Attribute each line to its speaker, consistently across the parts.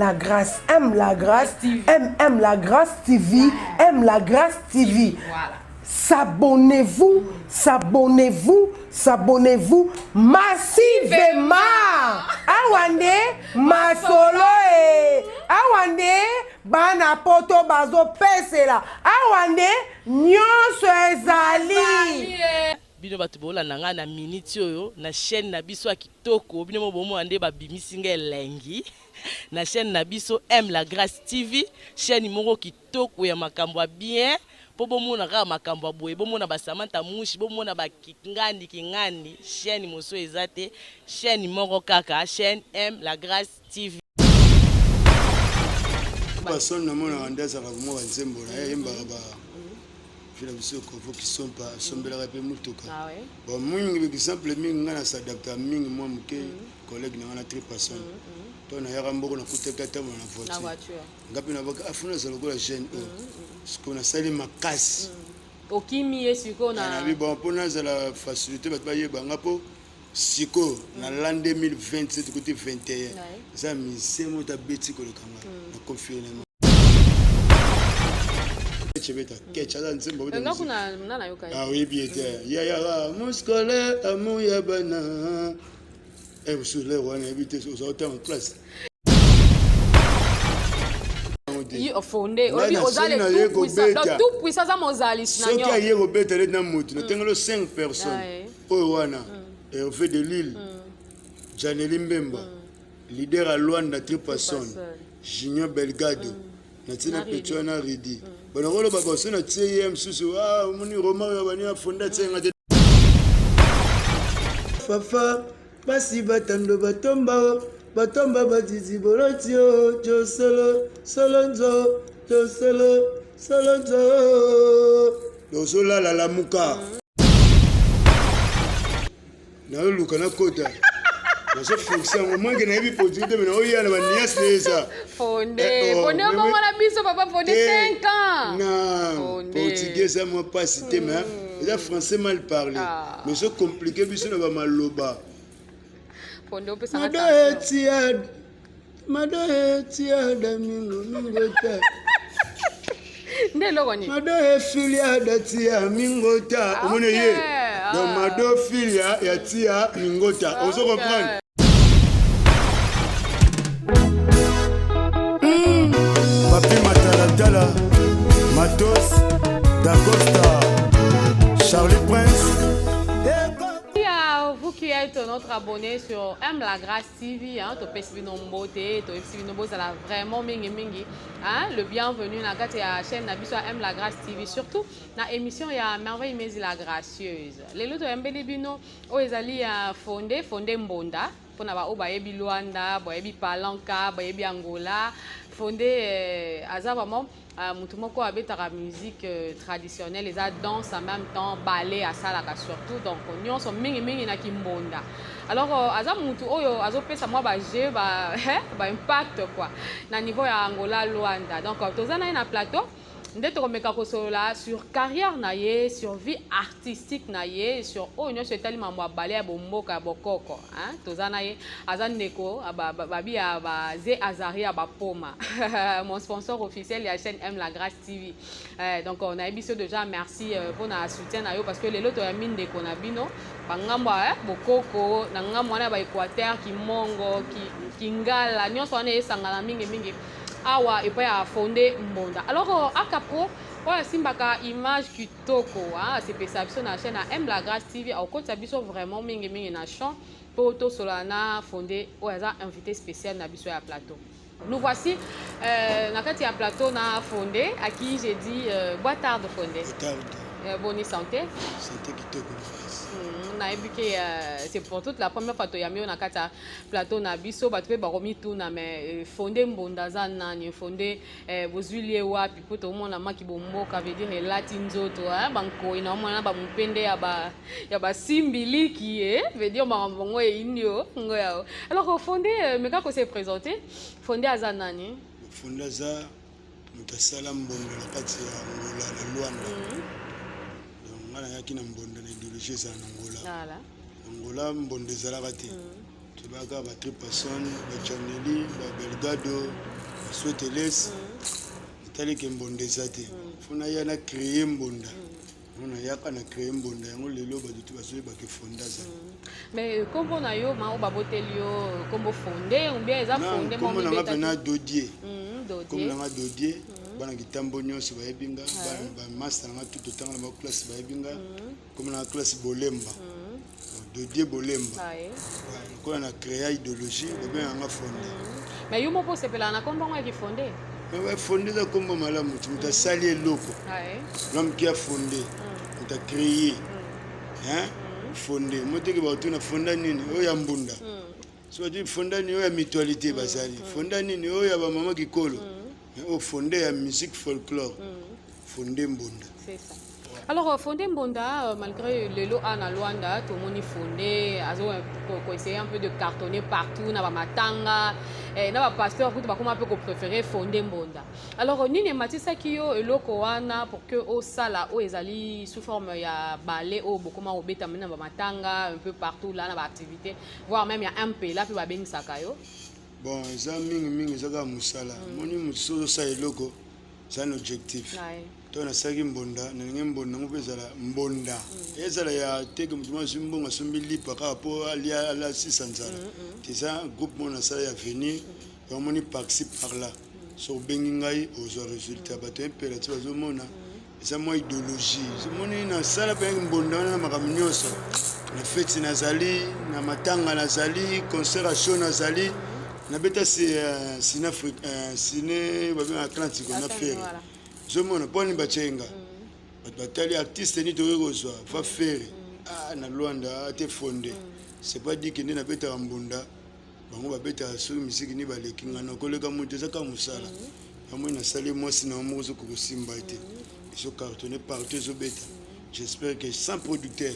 Speaker 1: La Grâce, M La Grâce, M M La Grâce TV, M La Grâce TV.
Speaker 2: Voilà.
Speaker 1: S'abonnez-vous, s'abonnez-vous, s'abonnez-vous massivement. Awa nde masolo e. Awa nde bana poto bazopesela. Awa nde nyonso ezali.
Speaker 3: Bino bato bolanda ngai na miniti oyo na chaîne na biso ya kitoko, bino mo bomona nde babimisi ngai elengi na chaîne na biso M La Grâce TV, chaîne moko kitoko ya makambo ya bien mpo bomona kaka makambo ya boye, bomona ba Samantha Mushi, bomona ba Kingandi Kingandi, chaîne mosusu eza te, chaîne moko kaka, chaîne M La Grâce TV.
Speaker 4: Basone namonaka nde azalaka mwa banzembo na ye, ayembaka ba vila biso kovo kisompa, asombelaka mpe motuka.
Speaker 2: Ah ouais.
Speaker 4: Bon, mingi exemple mingi ngai na s'adapta mingi mwa moke, collègue na ngai na tripason to nayaka mboko nakutaki atambola na
Speaker 2: Na
Speaker 4: voiture,
Speaker 2: voiture.
Speaker 4: Nga mpe nabaka afuna aza lokola jeune oyo, sikoyo nasali makasi.
Speaker 2: Okimi ye sikoyo na
Speaker 4: Nabi bon, mpo nazala facilité bato bayeba nga, mpo sikoyo na l'an 2027 kuti 21 eza musicien moko abeti koleka nga na confinement. Chebeta ketch aza nzembo abeta
Speaker 2: Nga
Speaker 4: musique.
Speaker 2: kuna na nayoka ye.
Speaker 4: Ah, oyebi ye te, yayaka muscole amour ya bana e mosusu lere wana yebi te, oza otanga classe.
Speaker 2: Ye fonde
Speaker 4: Ngai
Speaker 2: oyebi
Speaker 4: na
Speaker 2: oza
Speaker 4: soki
Speaker 2: le
Speaker 4: naye
Speaker 2: tout puissant,
Speaker 4: kobeta.
Speaker 2: donc tout puissant aza mozalisi na
Speaker 4: Soki
Speaker 2: nyonso.
Speaker 4: aye kobeta neti na motu natengelo 5 personnes oyo wana: Hervé de Lille, Janeli Mbemba, leader ya Lwanda Tripason, Junior Belgado, natie na
Speaker 2: Na
Speaker 4: petit wana Ridi. Banakoloba baso natie ye mosusu, ah, omoni Roma oyo bani afonda atie nga te. Fafa basi batando batomba o batomba badidi boloti o jo solo solo nzo jo solo solo nzo ozolala lamuka nayoluka nakota nazofixe yango mwanke nayebi portugais te, me naoya na baniase na eza.
Speaker 2: Fonde.
Speaker 4: Eh, oh,
Speaker 2: Fonde
Speaker 4: mais
Speaker 2: obongo na biso papa Fonde 5 ans.
Speaker 4: Na
Speaker 2: Fonde.
Speaker 4: portugais eza mwa mpasi te, mais eza français mal parlé.
Speaker 2: Ah.
Speaker 4: Mais ezo compliqué biso na bamaloba.
Speaker 2: Fonde opesanga
Speaker 4: Mado
Speaker 2: tension.
Speaker 4: etia mado etia mingo mingo ta.
Speaker 2: Nde eloko nini?
Speaker 4: Mado efilia datia mingota.
Speaker 2: Ah,
Speaker 4: Omoni
Speaker 2: ok.
Speaker 4: ye donc
Speaker 2: Ah.
Speaker 4: mado filia ya tia mingota, ozo comprendre. Papi Matalatala, Matos Dacosta, Charlie Prince.
Speaker 2: Merci à vous qui êtes notre abonné sur M La Grâce TV, hein, topesi bino mbote, toyebisi bino bozala vraiment mingi mingi, hein, le bienvenu na kati ya chaîne na biso ya M La Grâce TV, surtout na émission ya Merveille Mezi la Gracieuse. Lelo toyambeli bino oyo ezali ya Fonde, Fonde Mbonda, mpona baoyo bayebi Luanda, bayebi Palanka, bayebi Angola. Fonde aza vraiment mutu moko abetaka musique traditionnelle, eza danse en même temps ballet asalaka surtout, donc nyonso mingimingi na kimbonda. Alors aza mutu oyo azopesa mwa bajeu ba impact quoi na niveau ya Angola, Luanda. Donc toza na ye na plateau nde tokomeka kosolola sur carrière na ye, sur vie artistique na ye, sur oyo nyonso etali mambo ya ballet ya bomboka ya bokoko, hein? Toza na ye, aza ndeko babi ya baze azari ya bapoma, mon sponsor officiel ya chaîne M La Grâce TV. Donc nayebi biso déjà merci mpona soutien na yo, parce que lelo toyambi ndeko na bino bangambo ya bokoko na ngambo wana ya baéquateur, kimongo, kingala, nyonso wana esangana mingimingi awa epai ya Fonde Mbonda. Alors akapro oyo asimbaka image kitoko, hein, asepesa biso na chaîne ya M La Grâce TV, akokotisa biso vraiment mingimingi na champ mpo tosolola na Fonde oyo aza invité spécial na biso ya plateau. Nous voici na kati ya plateau na Fonde, à qui j'ai dit boa tarde Fonde.
Speaker 4: Tarde.
Speaker 2: Bonne santé.
Speaker 4: Santé kitoko makasi.
Speaker 2: Nayebi ke c'est pour toute la première fois toyambi oyo na kati ya plateau na biso. Bato mpe bakomituna, mais Fonde Mbonda aza nani? Fonde bozwili ye wapi? Mpo tomona maki bomboka, veut dire elati nzoto, hein, bankoi na omona na bamopende ya basimbiliki, veut dire makambo bango eyindi yo ngo yao. Alors Fonde, meka kose présenter. Fonde aza nani?
Speaker 4: Fonde aza moto asala mbondo na kati ya Angola na Lwanda. Donc ngai nayaki na mbondo na idéologie ezala na Angola.
Speaker 2: Voilà.
Speaker 4: Angola mbondo ezalaka te. Tobaka ba Tripason, ba Chaneli, ba Belgado, ba Sweteles. Etali ke mbonda eza te. Faut naya na créer mbonda. Ngo nayaka na créer mbonda yango lelo bato te bazoyeba ke Fonde aza.
Speaker 2: Mais kombo na yo ma oyo baboteli yo kombo Fonde ou bien eza Fonde
Speaker 4: kombo na nga pena Dodier. Kombo na nga Dodier. Bana kitambo nyonso bayebi nga, bana ba master na nga tout totanga na ba classe bayebi nga. Kombo na nga classe Bolemba. Dodier Bolemba. Lokola na créa idéologie, babengaka nga Fonde.
Speaker 2: Mais yo moko osepelaka na kombo yango ya kifonde?
Speaker 4: Mais Fonde eza kombo malamu, ti moto asali eloko. L'homme qui a fondé, moto a créé. Hein? Fonde. Moteki bakotuna fonda nini? Oyo ya mbunda. So bati fonda nini? Oyo ya mutualité bazali. Fonda nini? Oyo ya bamama kikolo. Oyo fonde ya musique folklore. Fonde mbunda.
Speaker 2: C'est ça. Alors Fonde Mbonda, malgré lelo a na Luanda, tomoni Fonde azo ko essayer un peu de cartonner partout na ba matanga, eh, na ba pasteur kutu bakoma un peu ko préférer Fonde Mbonda. Alors nini ematisaki yo eloko wana pour que osala oyo ezali sous forme ya ballet oyo bokoma kobeta na ba matanga un peu partout là na ba activité, voire même ya MP là pe babengisaka yo?
Speaker 4: Bon, eza mingi mingi eza kaka mosala. Moni moto soki ozosala eloko eza na objectif. To nasalaki mbonda, nalingi mbonda yango mpe ezala mbonda. Ezala ya teke moto moko azwi mbongo asombi lipa kaka mpo alia alasisa nzala. Eza groupe moko nasala ya avenir, yango moni par-ci par-là. Soki obengi ngai ozwa résultat. Bato ya mpela ti bazomona eza mwa idéologie. Omoni nasala mpe mbonda wana na makambo nyonso. Na feti nazali, na matanga nazali, concert ya show nazali. Nabeta ciné Afrique, ciné babengaka Atlantique na Ferre. Ozomona mpo nini batie nga. Bato batali artiste nini tokoki kozwa va Ferre. Ah, na Luanda ate Fonde. C'est pas dit que nde nabetaka mbunda. Bango babetaka soki musique nini baleki nga na koleka moto eza kaka mosala. Yango nasali mwasi na moko soki kosimba te. Ezo cartonner partout ezobeta. J'espère que sans producteur.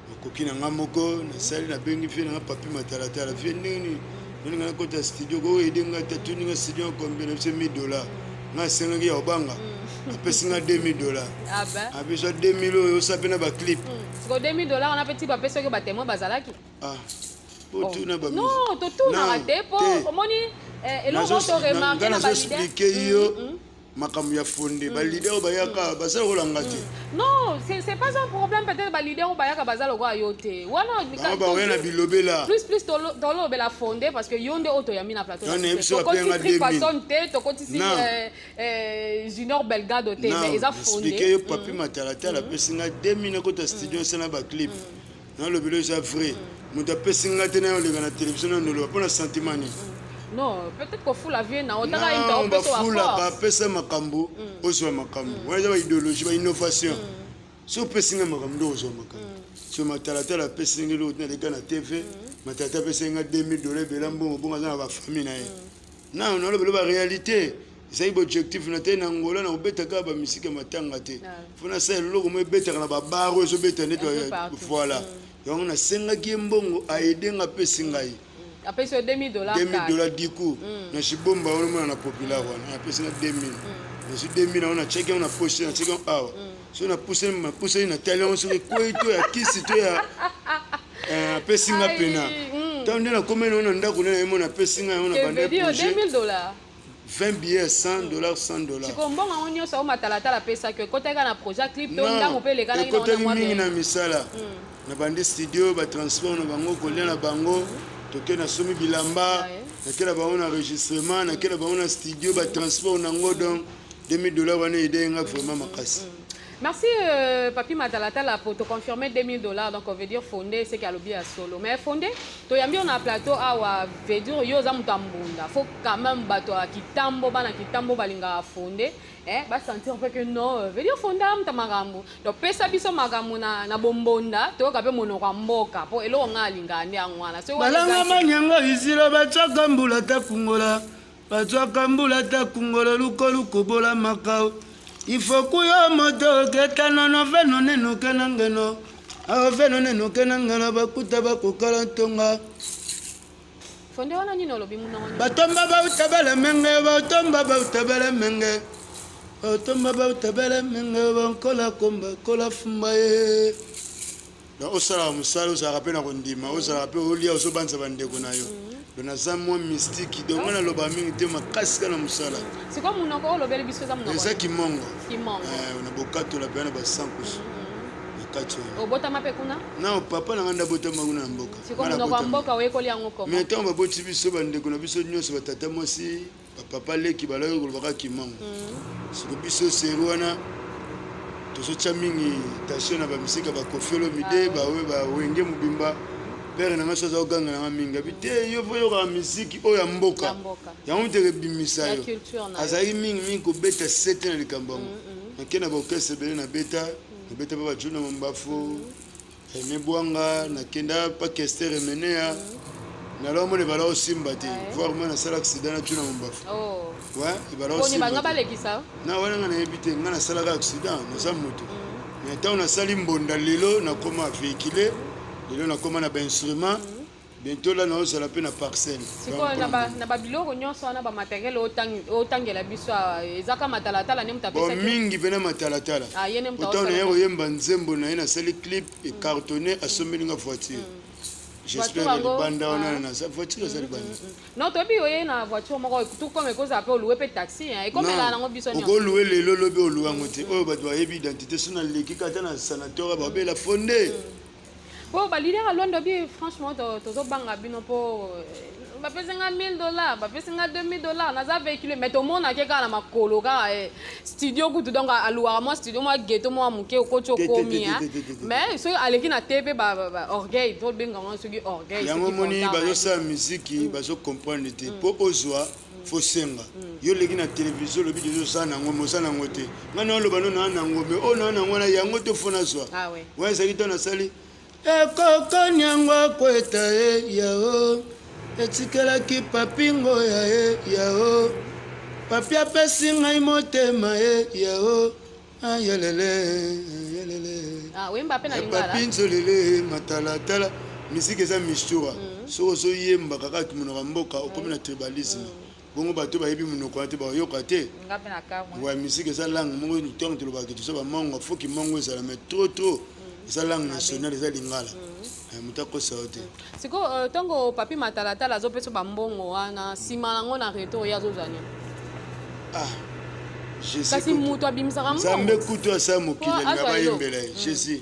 Speaker 4: Makoki na nga moko nasali nabengi vie na nga Papi Matalatala vie ndenge nini nani nga nakota studio ko aide nga tatuni nga studio combien na biso 1000 dollars nga asengaki ya obanga apesi nga 2000 dollars apesi 2000 oyo osala mpe na baclip
Speaker 2: siko 2000 dollars wana mpe ti bapesi oki batémoin bazalaki.
Speaker 4: Ah, otuna ba
Speaker 2: non, totunaka te po omoni eloko toremarke na
Speaker 4: nazoexplike yo makambo ya Fonde. Baleader oyo bayaka baza lokola nga te.
Speaker 2: Non, c'est pas un problème, peut-être baleader oyo bayaka baza lokola yo te wana.
Speaker 4: Bango bakoya na bilobela.
Speaker 2: Plus plus tolobela Fonde parce que yo nde oyo toyambi na plateau.
Speaker 4: Tokotisi
Speaker 2: Tripason te, tokotisi Junior Belgado te, mais eza Fonde.
Speaker 4: Explike yo Papi Matalatala apesi nga 2000 nakota studio osala baclip. Nalobela eza vrai, moto apesi nga te nayo oleka na télévision na noloba mpo na sentiment nini?
Speaker 2: Non, peut-être kofula vie na otaka.
Speaker 4: Bafulaka, apesa makambo, ozwa makambo wana eza baidéologie, bainnovation. So opesi nga makambo nde ozwa makambo. So Matalatala apesi nga eloko naleka na TV. Matalatala apesi nga 2000 dollar, ebela mbongo bongo aza na bafamille na ye. Na nalobela baréalité ezali baobjectif na te. Na Ngola na kobeta kaka bamisike ya matanga te, fo nasala eloko mo ebetaka na babar oyo ezobeta nde. Voilà, yango nasengaki ye mbongo aide nga, apesi ngai.
Speaker 2: Apesi yo 2000 dollars.
Speaker 4: 2000 dollars diku na shibomba wana omona na populaire wana. Apesi nga 2000, nazwi 2000 yango, natiaki yango na poche, natiaki yango awa. So napusani, napusani, natali yango soki ekwei to ya kisi to ya apesi nga pena. Ntango nde nakomeli yango na ndako nde nayemo napesi nga yango na banda
Speaker 2: projet 2000 dollars.
Speaker 4: 20 billets 100 dollars, 100 dollars.
Speaker 2: Siko mbongo yango nyonso oyo Matalatala apesaki ekotaki na projet clip to ndambo mpe elekanaki?
Speaker 4: Ekotaki mingi na misala na bandi studio, batransport na bango, kolia na bango, toke nasomi bilamba, nakela bango na enregistrement, nakela bango na studio, batransport nango. Donc 2000 dollars wana aide nga vraiment makasi.
Speaker 2: Merci Papi Matalatala pour te confirmer 2000 dollars. Donc on veut dire Fondé, c'est qu'il y a solo. Mais Fondé, to yambi on a plateau awa, veut dire yo za mutu mbunda. Faut quand même bato ya kitambo, bana kitambo balinga Fondé, eh ba sentir un peu que non, veut dire Fondé am ta makambo. Donc pesa biso makambo na bombonda, to ka pe monoko ya mboka po eloko nga alinga nde yango wana. So
Speaker 4: balanga manyango izila batiaka mbula takungola, bazwaka mbula takungola lukoluko bola makao ifoku yo moto ketanono veno nenuke na ngeno ao veno nenuke na ngeno bakuta bakokala ntonga.
Speaker 2: Fonde wana nini olobi munongo nini?
Speaker 4: Batomba bauta bala menge, batomba bauta bala menge, batomba bauta bala menge, bankola komba kola fumba ye. Donc osalaka mosala, ozalaka mpe na kondima, ozalaka mpe olia, ozobanza bandeko na yo. Donc naza mwa mystique, donc nga naloba mingi te, makasi kaka na mosala.
Speaker 2: Sikoyo monoko oyo olobeli biso eza monoko?
Speaker 4: Eza kimongo.
Speaker 2: Kimongo.
Speaker 4: Na bokatola mpe na basankusu na kati wana.
Speaker 2: Obotama mpe kuna?
Speaker 4: Na papa na ngai nde abotama kuna na mboka.
Speaker 2: Sikoyo
Speaker 4: Nga
Speaker 2: monoko ya
Speaker 4: nabotama.
Speaker 2: mboka oyekoli yango koma?
Speaker 4: Mais ntango baboti biso, bandeko na biso nyonso, batata mwasi, bapapa leki, balaki kolobaka kimango. Siko biso seri wana tozotya mingi tension na bamisika, baKoffi Olomide, bawe bawenge mobimba. Père na ngai so aza koganga na ngai mingi, abi te, yo faut oyokaka misiki oyo ya mboka.
Speaker 2: Ya mboka.
Speaker 4: Yango muteke ebimisa
Speaker 2: Ya
Speaker 4: yo.
Speaker 2: culture na yo.
Speaker 4: Azalaki mingi mingi kobeta sete na likambo yango. Nake na baorchestre ebele, nabeta, nabeta mpe bajuna Mombafu, Aime Bwanga, nakenda pa Kester Emenea. Nalao mona ebala osimba te, voire moi nasala accident na juna Mombafu.
Speaker 2: Oh.
Speaker 4: Ouais, ebala
Speaker 2: Poni
Speaker 4: osimba
Speaker 2: banga
Speaker 4: te.
Speaker 2: balekisa.
Speaker 4: Na wana nga nayebi te, nga nasalaka accident, naza moto. Mais ntango nasali mbonda, lelo nakoma véhicule, lelo nakoma na bainstrument, bientôt la naozala mpe na parcelle.
Speaker 2: Sikoyo na babiloko nyonso wana, bamatériel otangela biso awa, eza ka matalatala nde moto
Speaker 4: Bon,
Speaker 2: apesaki?
Speaker 4: Mingi mpe na matalatala.
Speaker 2: Ah, ye nde moto
Speaker 4: Otango
Speaker 2: aosala.
Speaker 4: naye koyemba nzembo na ye, nasali clip ecartonné, asombeli nga voiture. J'espère
Speaker 2: Voiture yango,
Speaker 4: libanda wana
Speaker 2: ah.
Speaker 4: naza voiture eza libanda.
Speaker 2: Non, toyebi oye na voiture moko, tout comme ekozala mpe oluwe mpe taxi, hein, ekomelaka nango biso nyonso.
Speaker 4: Okoluwe lelo, lobi oluwe yango te. Oyo bato bayebi identité, so naleki kata na sanatoire, babela fonde.
Speaker 2: Po baleader ya Lwanda bi, franchement, tozobanga bino mpo bapesi nga 1000 $, bapesi nga 2000 $, naza véhicule, mais tomonake kaka na makolo kaka studio kutu. Donc aluwaka mwa studio mwa ghetto mwa moke, okoti,
Speaker 4: Te, te,
Speaker 2: okomi,
Speaker 4: te,
Speaker 2: hein.
Speaker 4: te, te, te, te.
Speaker 2: Mais soki aleki na te mpe orgueil, tobengango soki orgueil,
Speaker 4: Yango
Speaker 2: soki
Speaker 4: moni
Speaker 2: vantard.
Speaker 4: Bazosala miziki, bazocomprendre te. Mpo ozwa, faut senga. Yo oleki na télévision, olobi deja oza nango, me oza nango te. Ngai na oloba no naa nango, me oyo naa nango wana yango te, faut nazwa.
Speaker 2: Ah ouais.
Speaker 4: Wana ezalaki ntango nasali ekoko nyango akweta ye yao, etikelaki papingo ya ye yao, papi apesi ngai motema ye yao, ayelele ayelele.
Speaker 2: Ah, oyemba mpe na lingala?
Speaker 4: Papi nzolele matalatala. Misiki eza mistura. Soki ozoyemba kaka monoko ya mboka, okomi na tribalisme. Bongo bato bayebi monoko wana te, bayoka te.
Speaker 2: Nga mpe na kamwe.
Speaker 4: Wa musique eza langue moko. Ntango tolobaka toza bamongo, foki mongo ezala, mais trop trop eza langue nationale, eza lingala. Moto akosa yo te.
Speaker 2: Sikoyo ntango papi matalatala azopesa bambongo wana, nsima nango na retour ye azozwa nini?
Speaker 4: Ah, Jésus.
Speaker 2: Kasi
Speaker 4: Kutu.
Speaker 2: moto abimisaka
Speaker 4: Nzambe
Speaker 2: mbongo.
Speaker 4: kutu asala mokili,
Speaker 2: Po
Speaker 4: alinga
Speaker 2: azwa
Speaker 4: bayembela ye. Jésus,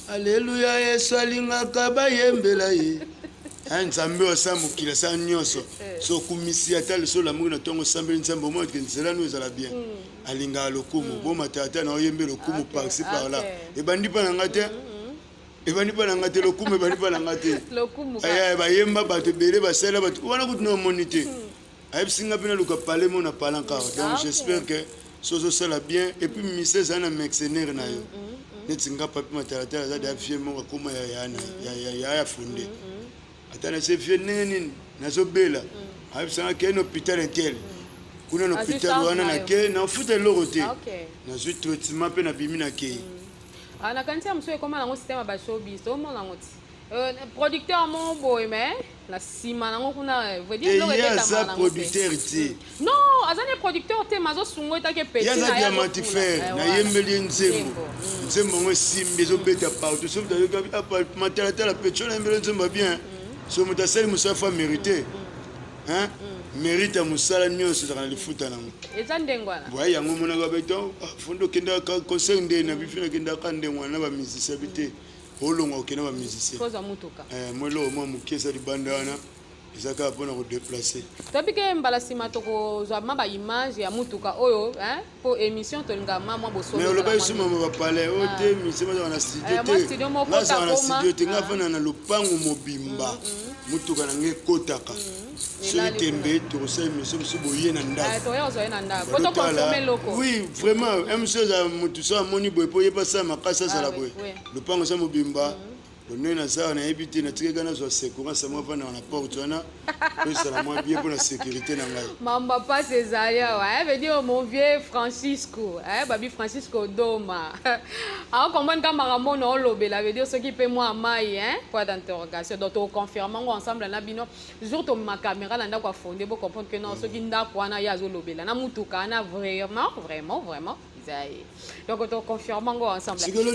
Speaker 4: aleluya, Yesu alingaka bayembela ye. Nzambe oyo asala mokili, asala nyonso. So okumisi, ata liso olamuki na ntongo, osambeli Nzambe, omoi ke nzela no ezala bien. Alingaka lokumu. Bomata ata na oyembe lokumu par-ci par-là. Ebandi mpa na nga te, ebandi mpa na nga te, lokumu ebandi mpa na nga te.
Speaker 2: Lokumu.
Speaker 4: Aya, bayemba bato ebele, basalela bato wana kutu na omoni te. Ayebisi nga mpe naluka pale mo na palankar. Donc j'espère que so ozosala bien, et puis mise ezala na mercenaire na yo. Neti nga papi matalatala aza deya vieux moko, akóma ya ya na ya ya funde. Ata na se vieux ndenge nini, nazobela, ayebisanga ke na hôpital un tel kuna na
Speaker 2: Azwi
Speaker 4: hôpital
Speaker 2: charge
Speaker 4: wana
Speaker 2: na yo.
Speaker 4: Nake nafuta eloko te. Nazwi traitement mpe nabimi, nakei.
Speaker 2: Ah, nakanisi ya mosusu ekóma nango système ya bashowbiz, tomona yango ti producteur moko boye, mais na nsima nango kuna, veut dire
Speaker 4: Te,
Speaker 2: biloko
Speaker 4: ye
Speaker 2: ebetamaka
Speaker 4: aza
Speaker 2: nango te.
Speaker 4: producteur te.
Speaker 2: Non, aza ne producteur te, mais azosunga etake petit.
Speaker 4: Ye aza
Speaker 2: na ye
Speaker 4: diamantifere.
Speaker 2: azofula.
Speaker 4: Nayembeli ye nzembo.
Speaker 2: Nzembo.
Speaker 4: Nzembo yango esimbi, ezobeta partout. Soki moto ayoki matalatala pecho, nayembeli nzembo ya bien. So moto asali mosala, faut mérité, hein? Mérite ya mosala nyonso ezalaka na lifuta nango.
Speaker 2: Eza ndenge wana.
Speaker 4: Boye yango omonaka beto fondo okendaka concert nde na bifi, nakendaka ndenge wana na bamusicien bi te, olongwa okende bamusicien.
Speaker 2: Kozwa mutuka.
Speaker 4: Mwa eloko mwa moke eza libanda wana, eza kaka mpona kodéplacer.
Speaker 2: Toyebi ke mbala nsima tokozwa ma baimage ya mutuka oyo, hein, mpo émission tolingaka ma mwa bosolo.
Speaker 4: Mais
Speaker 2: ezala
Speaker 4: olobaki
Speaker 2: mwa
Speaker 4: so
Speaker 2: mingi.
Speaker 4: mama bapalais oyo te, mise bazala na studio
Speaker 2: Eh, mwa
Speaker 4: te.
Speaker 2: studio moko
Speaker 4: Nga azala na
Speaker 2: kota koma.
Speaker 4: studio te, nga
Speaker 2: Ah.
Speaker 4: fanda na lopango mobimba, mutuka na ngai ekotaka. Soki
Speaker 2: Elali.
Speaker 4: tembe, tokosala émission mosusu boye na
Speaker 2: Eh,
Speaker 4: ndako.
Speaker 2: toya kozwa ye na ndako po toconfirme eloko.
Speaker 4: Oui, vraiment, mosusu ezala motu so amoni boye mpo yeba asala makasi, azala
Speaker 2: Ah, oui,
Speaker 4: boye. Lopango eza mobimba. Ndenge naza nayebi te, natikaki nazwa sécurance mwa vandaka na porte wana po ezala mwa bien mpo na sécurité na ngai.
Speaker 2: Mamba pasi ezali awa, veut dire mon vieux Francisco, babi Francisco Doma aokomprendre ka makambo na olobela, veut dire soki mpe mwa mai, hein, point d'interrogation. Donc toconfirme yango ensemble na bino jour tomema caméra na ndako ya fonde, bocomprendre que non, soki ndako wana ye azolobela na mutuka wana, vraiment, vraiment, vraiment. eza ye. Donc to confirme yango ensemble.
Speaker 4: Sikoyo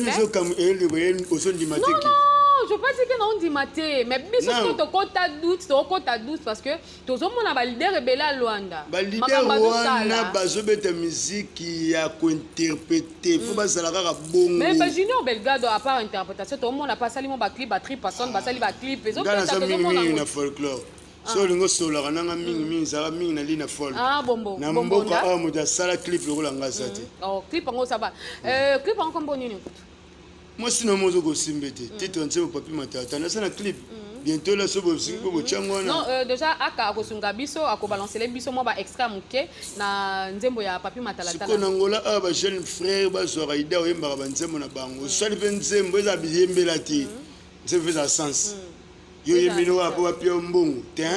Speaker 4: ozondima te?
Speaker 2: Non, je pense que naondima te, mais biso sikoyo tokota doute, tokota doute parce que tozomona baleader ebele ya Lwanda.
Speaker 4: Baleader wana bazobeta miziki ya kointerprete, fo bazala kaka bongo.
Speaker 2: Mais bajunior Belgado, à part interprétation, tomona mpe asali mo baclip, batripason basali baclip.
Speaker 4: Nga naza mingimingi na folklore. So olingi osololaka nanga mingimingi, ezalaka mingi na li na folk na mboka awa. Moto asala clip lokola nga aza te.
Speaker 2: Clip yango osaba, clip yango kombo nini kutu?
Speaker 4: Mwasi na mo ozo kosimba te titre nzembo Papi Matata naza na clip bientôt la, so bosingi mpo botyango wana.
Speaker 2: Non, déjà aka akosunga biso, akobalancele biso mwa baextrait moke na nzembo ya Papi Matalatala.
Speaker 4: Sikoyo na Ngola awa, bajeune frère bazwaka ide, oyembaka banzembo na bango. Osali mpe nzembo, eza biyembela te, nzembo mpe eza sens. Yo oyembi no kaka mpo bapia yo mbongo te.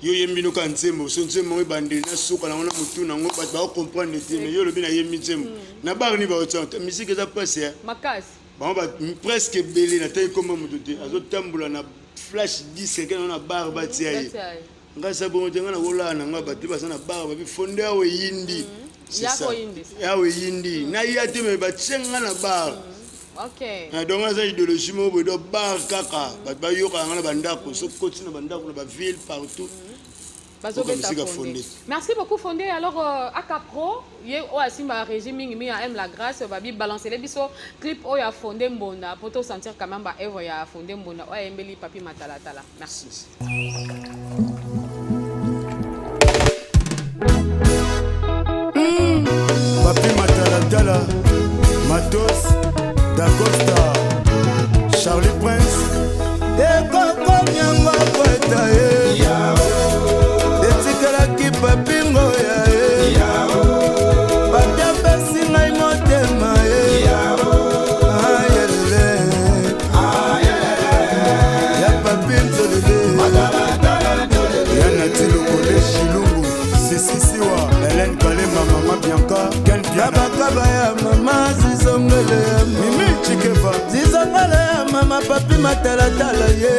Speaker 4: Yo oyembi no kaka nzembo, so nzembo yango ebandeli na suka nango na motu nango bato bakocomprendre te. Mais yo olobi nayembi nzembo na bar ni baotia musique, eza mpasi ya
Speaker 2: makasi.
Speaker 4: Bango presque ebele nataki komba moto te, azotambola na flash disque ake nango na bar, batia ye. Ngai sa bongo te, ngai nakolala na ngai, bato baza na bar babi fonde awa eyindi, awa eyindi, naya te, me batie nga na bar. Donc aza idéologie moko boye, do bar kaka bato bayokaka nga na bandako, soki koti na bandako na baville partout.
Speaker 2: Bazobeta Fonde. Merci beaucoup Fonde. Alors aka pro ye oyo asimba régime mingi mingi ya M la Grâce, babi balancele biso clip oyo ya Fonde Mbonda po to sentir quand même ba œuvre ya Fonde Mbonda oyo ayembeli Papi Matalatala. Merci.
Speaker 4: Papi Matalatala, Matos Dacosta, Charlie Prince,
Speaker 5: ekoko nyango kweta ye etikalaki papingo ya ye. Papi apesi ngai motema ye, ayelele ya Papi nzolele.
Speaker 4: Ya Nati Lokole, Shilungu Sisisiwa, Hélène Kalema, Mama Bianca Ken Piana.
Speaker 5: Kabakaba ya mama zizongele ya
Speaker 4: Mimi Chikeva.
Speaker 5: Zizongele ya mama Papi Matalatala ye.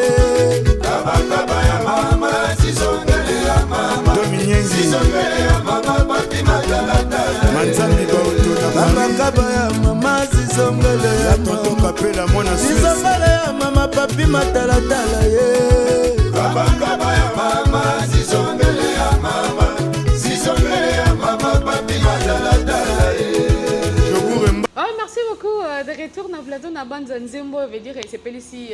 Speaker 6: Kabakaba ya mama, zizongele ya mama.
Speaker 4: Dominyenzi.
Speaker 6: Zizongele ya mama Papi Matalatala.
Speaker 4: Manzambi Baoto na Paris.
Speaker 5: Kabakaba ya mama, zizongele ya
Speaker 4: Ya Tonton
Speaker 5: mama.
Speaker 4: Kapela, mwana Suisse.
Speaker 5: Zizongele ya mama Papi Matalatala ye.
Speaker 6: Kabakaba ya mama, zizongele ya mama, zizongele ya mama Papi Matalatala ye.
Speaker 4: Joburemba.
Speaker 2: Oh, merci beaucoup. De retour na plateau na banza nzembo, veut dire esepelisi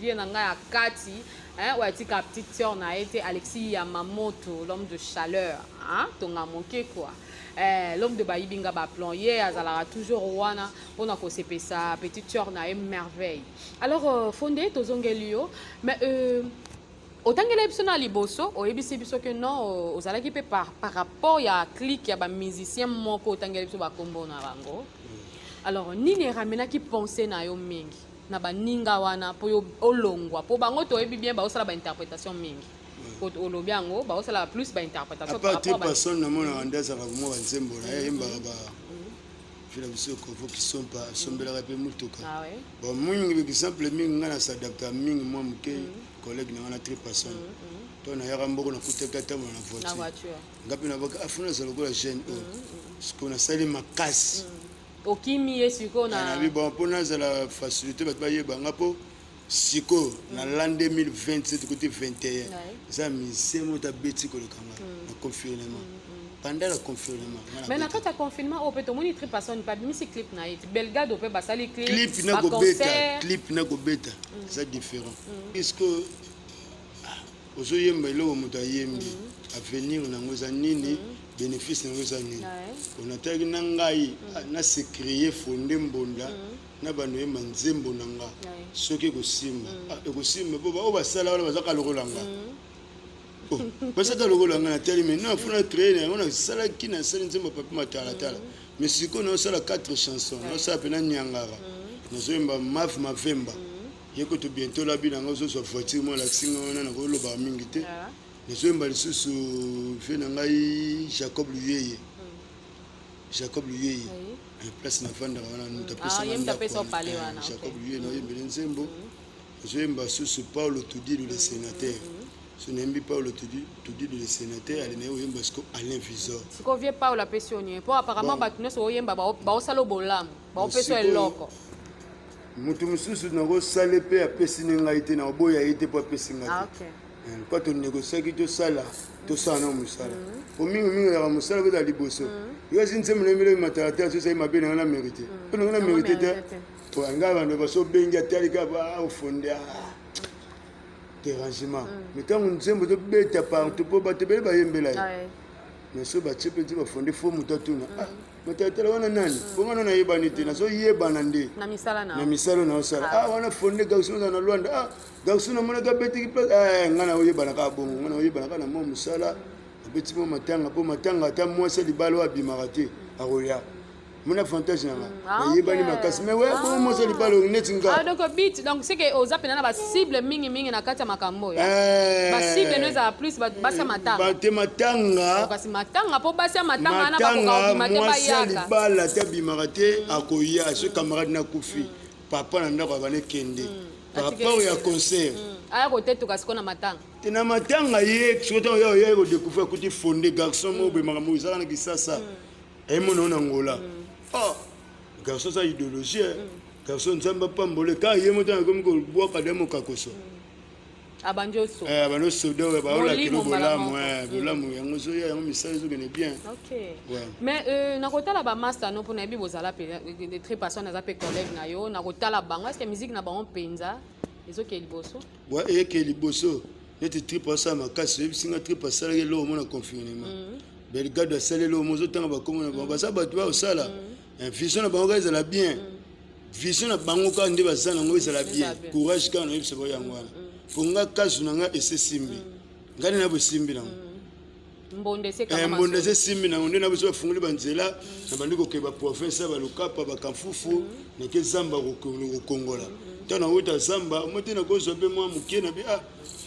Speaker 2: vie na ngai ya kati, hein, oyo atika petite sœur na ye te, Alexis Yamamoto, l'homme de chaleur, hein, tonga moke quoi. L'homme de bayibi nga baplan, ye azalaka toujours wana mpona kosepesa petite sœur na ye merveille. Alors Fonde, tozongeli yo, mais otangela biso na liboso, oyebisi biso ke non, ozalaki mpe par rapport ya clique ya bamusicien moko, otangeli biso bakombo na bango. Alors nini eramenaki pensée na yo mingi na baninga wana mpo yo olongwa? Mpo bango toyebi bien baosala bainterprétation mingi. Olobi yango, baosala plus bainterprétation.
Speaker 4: À part te personne namonaka nde azalaka mwa banzembo na ye, ayembaka ba fila biso kovo kisompa, asombelaka mpe mutuka.
Speaker 2: Ah ouais.
Speaker 4: Bon, mingi exemple mingi ngai nasadapta mingi mwa moke, collègue na ngai na tri personne to nayaka mboko, nakutaki atambola na
Speaker 2: na
Speaker 4: voiture.
Speaker 2: Voiture.
Speaker 4: Nga mpe nabaka afuna azala lokola jeune oyo, sikoyo nasali makasi.
Speaker 2: Okimi ye sikoyo na
Speaker 4: Nabi bon, mpo nazala facilité, bato bayeba nga, mpo sikoyo na l'an 2027 côté 21 eza musicien moto abeti koleka nga na confinement, pendant le confinement nga
Speaker 2: Mais na
Speaker 4: nabeta.
Speaker 2: Kati ya confinement oyo mpe tomoni tri personne mpe abimisi clip na ye ti Belgado mpe basali clip.
Speaker 4: Clip na kobeta.
Speaker 2: Baconcert.
Speaker 4: Clip na kobeta eza différent, puisque ozoyemba eloko moto ayembi, avenir nango eza nini, bénéfice nango eza nini? Onataki na ngai nase créer Fonde Mbonda na bando oyemba nzembo na nga. Soki ekosimba, ekosimba, mpo baoyo basala wana bazaka lokola nga. Oh, basaka lokola nga natali, mais non, funa créer na yango. Nasalaki, nasali nzembo ya Papi Matalatala, mais sikoyo naosala 4 chansons, naosala mpena niangara, nazoyemba mave mavemba ye koto. Bientôt labi nanga ozozwa voiture mo alakisi nga wana, nakolobaka mingi te. Nazoyemba lisusu vie na ngai Jacob Luyeye, Jacob Luyeye. Place navandaka wana, moto
Speaker 2: Ah, ye moto apesa
Speaker 4: apesanga.
Speaker 2: opale wana, ok.
Speaker 4: Jacob Luyeye, naoyembele nzembo. Nazoyemba susu Paulo Tudilu le sénateur. So nayembi Paulo tudi tudi le sénateur ale naye oyemba siko Alain Visor.
Speaker 2: Siko vieux Paulo apesi yo nini? Po apparemment bato nyonso oyemba baosala bolamu, baopesa yo eloko.
Speaker 4: Moto mosusu nakosala mpe apesi ne ngai te, nakoboya ye te mpo apesi ngai te. Kwa tonegosiaki tosala tosala na mosala po mingi mingi ezalaka mosala kozala liboso. Yo asi nzembo nayembeli matalatala so ezali mabe na ngai na mérite mpo na ngai na mérite te. Ngai bando baso obengi atali kaka ofonde dérangement, mais ntango nzembo ezobeta partout mpo bato ebele bayembela ye, mais so batie mpe ti bafonde fo moto atuna matalatala wana nani? Mpo nga nayebani te, nazoyebana nde
Speaker 2: na misala
Speaker 4: na misala naosala. Ah, wana fonde garçon oza na Lwanda. Ah, garçon namonaki abetiki place. Nga naoyebana kaka bongo, nga naoyebana kaka na mwa mosala, abeti mwa matanga, mpo matanga ata mwasi ya libala oyo abimaka te akoya mona avantage na nga. Nayebani makasi, mais we bongo mwasi ya libala oyo neti nga.
Speaker 2: Donc bit, donc c'est que oza mpena na bacible mingimingi na kati ya makambo oyo. Bacible no ezala plus basi ya matanga.
Speaker 4: Te, matanga.
Speaker 2: Kasi matanga, mpo basi ya matanga wana bakoka kobima te.
Speaker 4: Mwasi ya libala te abimaka te akoya. So camarade nakufi, papa na ndako abana ekende par rapport ya concert.
Speaker 2: Aya kotetuka sikoyo na matanga.
Speaker 4: Te, na matanga ye soki ntango ya oya kodécouvrir akuti fonde garçon moko boye, makambo ezaka na Kisasa, ayemona o na Ngola. Oh, garçon aza idéologie, garçon Nzambe apambole kaka ye moto akomi kobwaka de mokakoso.
Speaker 2: Abandi oso.
Speaker 4: Abandi osoda, baolakilo bolamu, bolamu yango ezoya, yango misala ezokende bien.
Speaker 2: Mais nakotala bamaster no, mpona yebi bozala mpe très passion, naza mpe collègue na yo. Nakotala bango, est ce que musique na bango mpenza ezokee liboso?
Speaker 4: Wa, eyeke liboso. Neti trip asala makasi, oyebisinga trip asalaki eloko mo na confinement. Belgado asali eloko mo, ozotanga bakombo na bango, baza bato baosala vision na bango kaka ezala bien. Vision na bango kaka nde baza nango ezala bien. Courage kaka nayebisa bango yango wana, mpo nga kazu na nga ese esimbi, ngai nde na bosimbi nango.
Speaker 2: Mbonda
Speaker 4: ese esimbi nango nde na biso bafungoli banzela na bandi kokende baprovince ya balukapa, bakamfufu, nake zamba kokongola. Ntango nauta zamba mo te, nakozwa mpe mwa moke na bi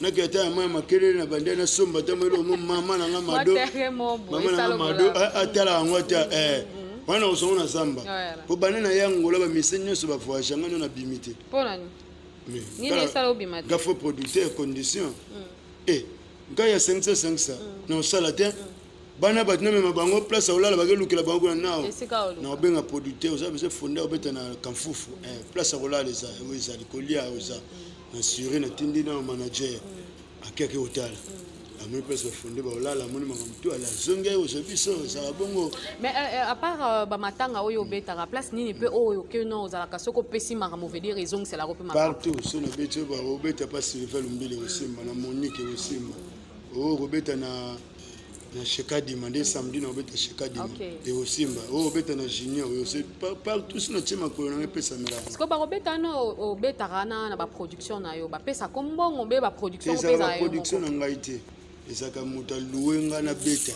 Speaker 4: nake ata ya mai makelele na bandi nasomba ata mo eloko mo mama na nga mado, mama na nga mado atala yango ata wana kozongo na zamba, mpo banda na ya Ngola bamise nyonso bavoyage nga no nabimi te. Nga faux producteur, condition e ngai ya 500 500 na osala te. Bana bato namema bango place akolala, bakelukela bango kuna nao na kobenga producteur oza besoin fonde obeta na Kamfufu, place akolala eza oyo ezali kolia oza na sure. Natindi na manager akeke kotala, amoni place bafonde baolala, amoni makambo tu, ala azongi aye kozwa biso. Ezala bongo.
Speaker 2: Mais à part bamatanga oyo obetaka, place nini mpe oyo okeno ozalaka soki opesi makambo, veut dire ezongiselako mpe?
Speaker 4: Partout so nabeti oyo, obeta pa Sylvain Lumbili ekosimba, na Monique ekosimba, oyo okobeta na Shekadima nde samedi na obeta Shekadima ekosimba, oyo obeta na Junior partout so natie makolo nanga epesamelaka.
Speaker 2: Sikoyo bakobeta no, obetaka na baproduction na yo, bapesako mbongo mpe baproduction?
Speaker 4: Ezalaka baproduction na ngai te, ezalaka moto alouer ngai nabeta.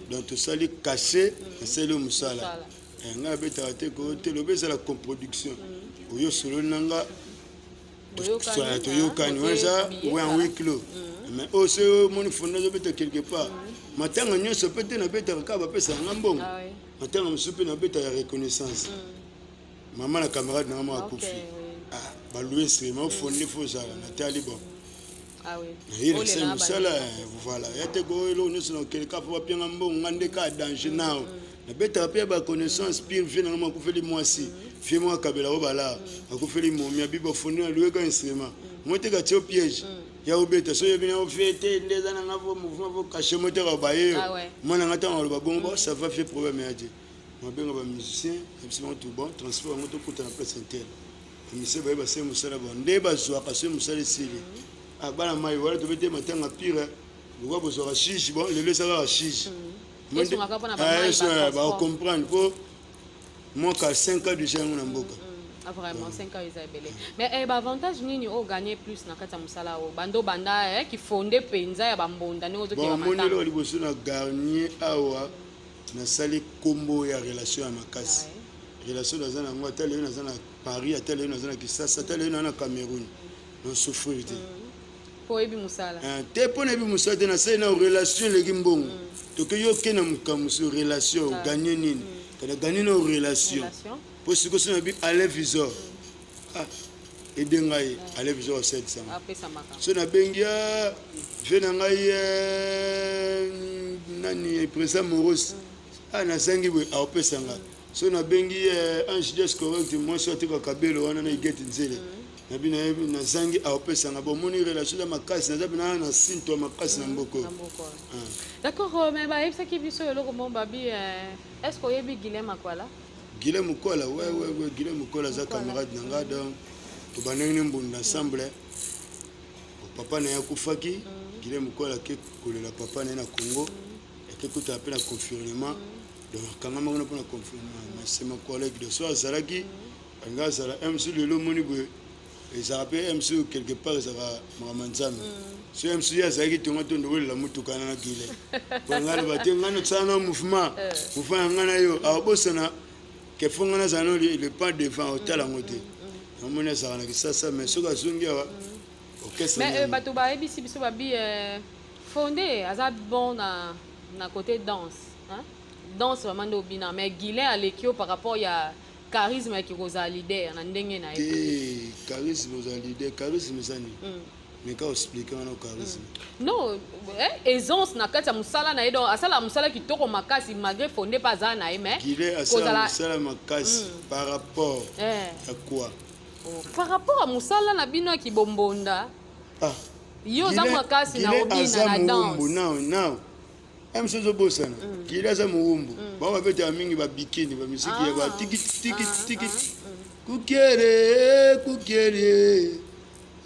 Speaker 4: Donc tosali cachet, nasali oyo mosala ngai nabetaka te ko te, lobi ezala coproduction oyo sololi na nga, toyokani, wana eza en huis clos. Mais oyo so omoni fonde azobeta quelque part, matanga nyonso mpe te nabetaka kaka bapesaka nga mbongo. Matanga mosusu mpe nabetaka ya reconnaissance, mama na camarade nanga moko akufi, balouer instrument, ofonde fo ozala natali bon naye nasali mosala. Voilà, ya te ko eloko nyonso nakokende kaka mpo bapianga mbongo, nga nde kaka danger nao. Nabetaka mpe ya baconnaissance pire, vie nanga moko akufeli mwasi, vie moko akabela oyo bala akufeli momi abi bafonde na louer instrument mo te katie o piège ya obeta so oyebi na ofie te nde eza nanga vo mouvement vo cachet mo te baye yo mwana nga ntango aloba bongo bon, ça va fie problème ya te. Mabenga bamusicien yebisi bango tout bon, transport yango tokuta na place intel, bamusicien baye basali mosala bon nde bazwaka soki mosala esili. Bana mai wana tobete matanga pire lokwa bozwaka shige bon, lelo eza kaka shige bacomprendre mpo mwaka 5 ans déjà yango na mboka.
Speaker 2: Vraiment 5 ans eza ebele, mais baavantage nini oyo gagner plus na kati ya mosala oyo bando banda kifonde mpenza ya bambonda ndenge
Speaker 4: ozokeba? Bon, eloko liboso na garnier awa, nasali nkombo ya relation ya makasi. Relation naza nango, ata lelo naza na Paris, ata lelo naza na Kisasa, ata lelo naza na Cameroun, nasouffrir te.
Speaker 2: Mpo oyebi mosala.
Speaker 4: Te, mpo nayebi mosala te, nasali na relation eleki mbongo. Toke yo oke na mokambo mosusu, relation oganye nini? Kada ganye na relation, mpo sikoyo so nabi Alain Visor, ah. Ede ngai ale biso kosalisa nga. So nabengi ah, vie na ngai eh, nani président Moros. Ah nazangi boye akopesa nga. So nabengi eh, Ange Dias correct mwasi atekaka kabelo wana na Igete Nzele. Na bino nazangi akopesa nga. Bomoni relation eza makasi naza bina na sinto ya makasi na mboko.
Speaker 2: Ah. D'accord, euh, mais bayebisaki biso eloko moko babi euh, est-ce que oyebi Guilain Makwala?
Speaker 4: Guilain Mukola, ouais, ouais, ouais, Guilain Mukola aza camarade na nga donc tobandaki ne mbunda ensemble. Papa na ye akufaki, mm. Guilain Mukola ake kolela papa na ye na Congo, mm. ake kutana mpe na confinement. Mm. Donc akangamaki na mpo na confinement, mais c'est mon collègue de so azalaki alingi azala MC lelo omoni boye ezalaka mpe MC oyo quelque part ezalaka makambo ya nzambe so MC ye azalaki tonga tondo welela motuka na gile mpo ngai aloba te ngai nosala na mouvement eh. mouvement ya ngai na yo akobosana ke fo ngai nazala no le pas devant otala yango te namoni azalaka na kisasa mais soki azongi awa
Speaker 2: orchestre mais euh, bato bayebisi biso babi euh, fonde aza bon na, na côté danse hein? danse vraiment nde obina mais guilin aleki yo par rapport ya Charisme ya kozala leader na ndenge na ye.
Speaker 4: Te charisme ozala leader charisme eza nini? Mm. Mais ka expliquer wana charisme.
Speaker 2: Mm. Non, eh, aisance na kati ya musala na ye donc asala musala kitoko makasi malgré fondé pas aza na ye mais
Speaker 4: Guillet asala musala makasi mm. par rapport eh. à quoi?
Speaker 2: Oh, par rapport à musala na bino ya kibombonda. Ah. Yo oza makasi na obina na danse.
Speaker 4: Non, non. MC ozobosana mm. kili aza mowumbu mm. bango babetaka mingi babikini bamisiki ya batiki ah. tiki ah, tiki ah, kukiele kukiele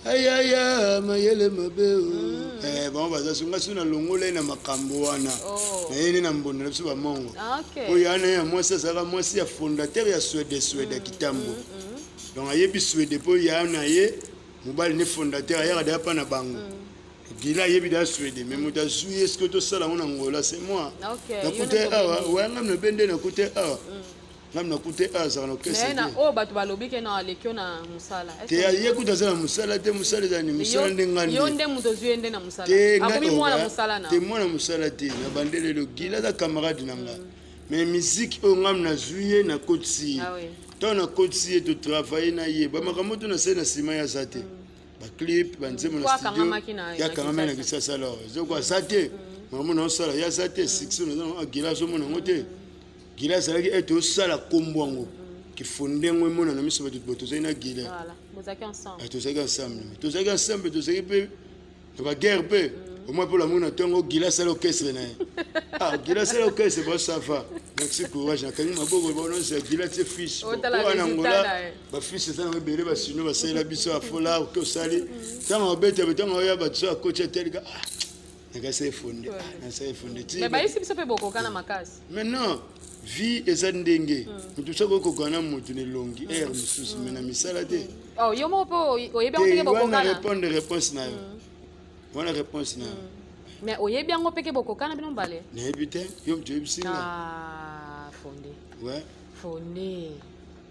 Speaker 4: ayaya mayele mabe mm. eh, bango baza so nga so nalongola ye na makambo wana oh. nayeni na mbonda na biso bamongo oyo ya na ye ya mwasi azalaka mwasi ya fondateur ya swede swede ya kitambo donc ayebi swede mpo ya na ye mobali ne fondateur ayaka deya mpa na bango Gila ayebi da Suède mais moto azwi ye soki tosala yango na Angola c'est moi. Nakute awa waya ngam na bende nakute awa. Mm. Ngam nakute awa azalaka na orchestre.
Speaker 2: Mais na oyo bato balobi ke na aleki yo na mosala.
Speaker 4: Te ye kutu aza na mosala te mosala ezali mosala nde nga
Speaker 2: nde. Yo nde moto ozwi ye nde na mosala. Akomi mwana mosala na.
Speaker 4: Te mwana mosala te na bandelelo Gila aza camarade na nga. Mm. Mais musique oyo ngam nazwi ye nakotisi ye. Ah Ntango nakotisi ye totravaille na ye bamakambo to nasali na nsima ye aza te. Mm. ba clip ba nzembo na studio ya kangamaki na Kinshasa alors ezoko aza te makambo na osala ya aza te succès naza na Gila azomona yango te Gila azalaki ete osala kombo yango kifonde yango emonana miso bato bo tozali na Gila tozalaki ensemble tozalaki ensemble tozalaki mpe na baguerre mpe omoi mpo lamona ntongo gila asala orchestre na ye ah gila asala orchestre bo ça va merci courage nakangi maboko bononse gila tie fiche oyo na angola bafiche eza nango ebele basino basalela biso afola oke osali ntango obeta ntango oya bato so akoti atelika ah nakasa efonde ah, nasa efonde
Speaker 2: ti mais bayisi biso mpe bokokana makasi
Speaker 4: mais non vie eza ndenge moto soki okokana na moto na elongi aire mosusu mais na misala te
Speaker 2: oh, yo moko mpe oyebi yango ndenge bokokana
Speaker 4: répondre réponse na yo wana réponse na yo
Speaker 2: mais oyebi yango mpe ke bokokana bino mibale
Speaker 4: nayebi te yo moto oyebisi nga
Speaker 2: ah, fonde
Speaker 4: ouais
Speaker 2: fonde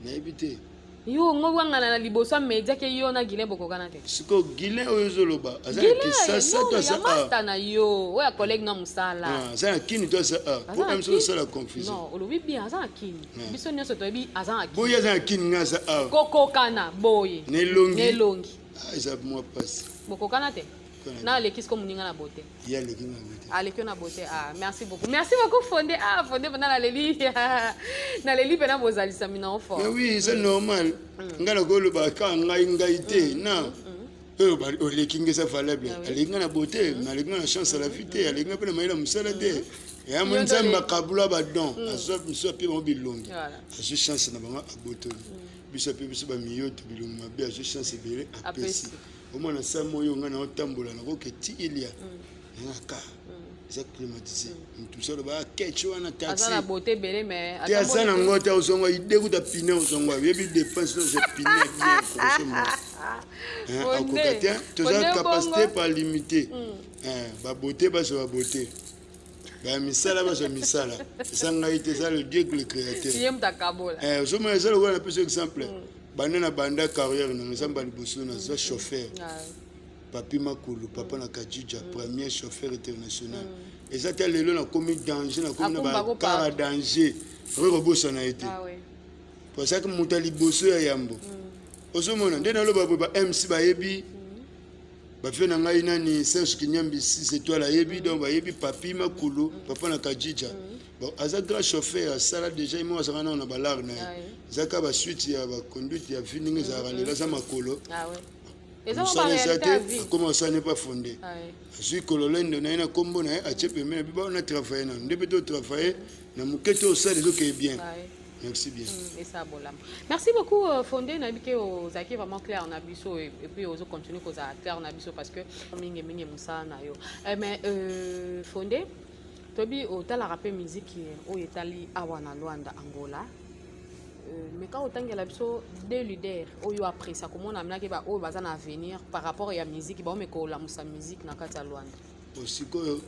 Speaker 4: nayebi te
Speaker 2: yo ngo wangana na liboso ya media ke yo na Guilain bokokana te
Speaker 4: sikoyo Guilain oyo ozoloba aza na Kinshasa to aza
Speaker 2: masta na yo oyo ya collègue na mosala
Speaker 4: ah, aza na kini to aza a po na biso osala confusion
Speaker 2: non olobi bien aza na kini ah. biso nyonso toyebi aza na kini
Speaker 4: boye aza na kini nga aza a
Speaker 2: kokokana boye
Speaker 4: na elongi
Speaker 2: na elongi
Speaker 4: ah, eza mwa pasi
Speaker 2: bokokana te na aleki siko moninga na beauté
Speaker 4: ye aleki na beauté
Speaker 2: aleki yo na beauté ah merci beaucoup merci beaucoup fonde ah fonde mpena naleli naleli mpena bozalisami na ofort
Speaker 4: mais oui c'est normal mm. ngai nakoloba kaka ngai ngai te mm. na mm. oyo oleki ngai eza valable ah aleki ngai na beauté aleki ngai na chance ya la vie te aleki ngai mpe na mayele ya mosala te ya mo nzambe akabula badon azwa misu apie bango bilongi azwi chance na bango abotoli biso ape biso bamiyoto bilongi mabe azwi chance ebele apesi Omona sama oyo nga na otambola nakoke ti ilia mm. na ka mm. eza climatisé mm. mutu mosusu aloba ah, ketch wana taxi
Speaker 2: aza na beauté ebele mais
Speaker 4: te aza na ngo te ozonga ide kuta pine ozonga oyebi dépense no ozwa pine ya bien kosomba akoka te toza capacité par limité babeauté bazwa babeauté ba misala bazwa misala eza ngai te eza le dieu le créateur eh, ozomona eza lokola napesa exemple mm. banda na banda carrière nanga eza mbala liboso naza chauffeur ah. papi makulu papa na kadjidja mm. premier chauffeur international mm. eza te lelo nakomi danger nakomi na bakara danger okoki kobosana ye te ah po azalaki moto ya liboso ya yambo. Ozomona nde naloba boye, ba MC bayebi bafie na ngai nani, Serge Kinyambi 6 étoile ayebi, donc bayebi Papi Makulu, papa na Kajija. Bon, aza grand chauffeur, asala déjà, ye moko azalaka nano na balare na ye. Eza kaka basuite ya baconduite ya vie ndenge ezalaka lelo, aza makolo.
Speaker 2: Ah ouais. Eza
Speaker 4: mosala eza
Speaker 2: ba
Speaker 4: te, akoma kosala ne pas fonde. Azwi kololendo na ye na nkombo na ye, atie pembeni na biba na travaille nano nde mpe to travaille na moke to osala, ezokeye bien. Merci bien.
Speaker 2: Esa bolamu. Merci beaucoup Fondé, nayebi ke ozalaki vraiment clair na biso et puis ozo continuer kozala clair na biso parce que mingi mingi mosala na yo. Mais Fondé, toyebi otalaka mpe miziki oyo etali awa na Luanda, Angola. Mais quand otangela biso deux leaders oyo apprécia komona minaki ba oyo baza na avenir par rapport ya musique, baomeka kolamusa musique na kati ya Luanda.
Speaker 4: Bon, sikoyo